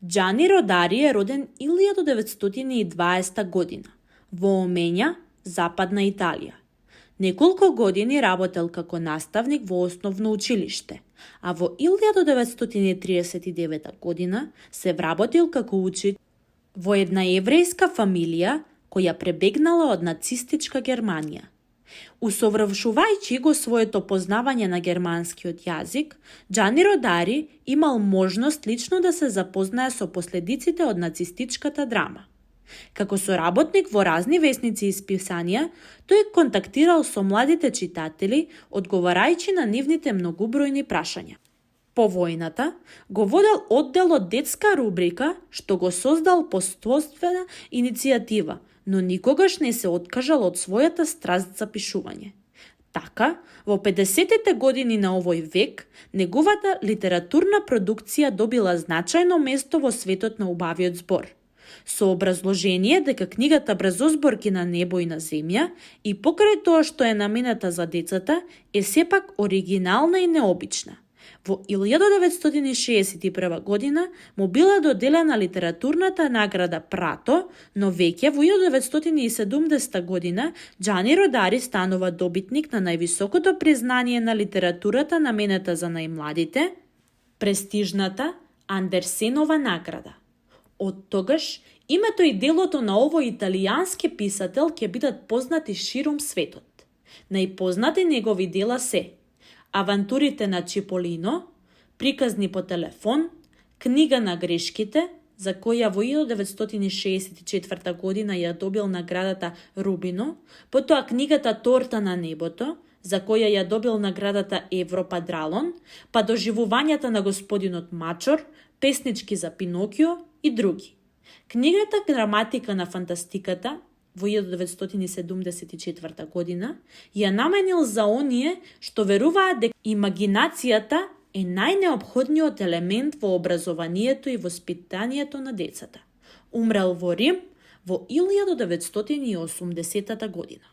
Џани Родари е роден 1920 година во Омења, Западна Италија. Неколку години работел како наставник во основно училиште, а во 1939 година се вработил како учител во една еврејска фамилија која пребегнала од нацистичка Германија. Усовршувајќи го своето познавање на германскиот јазик, Џани Родари имал можност лично да се запознае со последиците од нацистичката драма. Како соработник во разни весници и списанија, тој контактирал со младите читатели, одговарајќи на нивните многубројни прашања. По војната го водел оддел од детска рубрика, што го создал по собствена иницијатива, но никогаш не се откажал од својата страст за пишување. Така, во 50-тите години на овој век, неговата литературна продукција добила значајно место во светот на убавиот збор, со образложение дека книгата Бразозборки на небо и на земја и покрај тоа што е намената за децата, е сепак оригинална и необична. Во 1961 година му била доделена литературната награда Прато, но веќе во 1970 година Џани Родари станува добитник на највисокото признание на литературата наменета за најмладите, престижната Андерсенова награда. Од тогаш, името и делото на овој италијански писател ќе бидат познати ширум светот. Најпознати негови дела се Авантурите на Чиполино, Приказни по телефон, Книга на грешките, за која во 1964 година ја добил наградата Рубино, потоа книгата Торта на небото, за која ја добил наградата Европадралон, па доживувањата на господинот Мачор, Песнички за Пинокио и други. Книгата Граматика на фантастиката во 1974 година ја наменил за оние што веруваат дека имагинацијата е најнеопходниот елемент во образованието и воспитанието на децата. Умрел во Рим во 1980 година.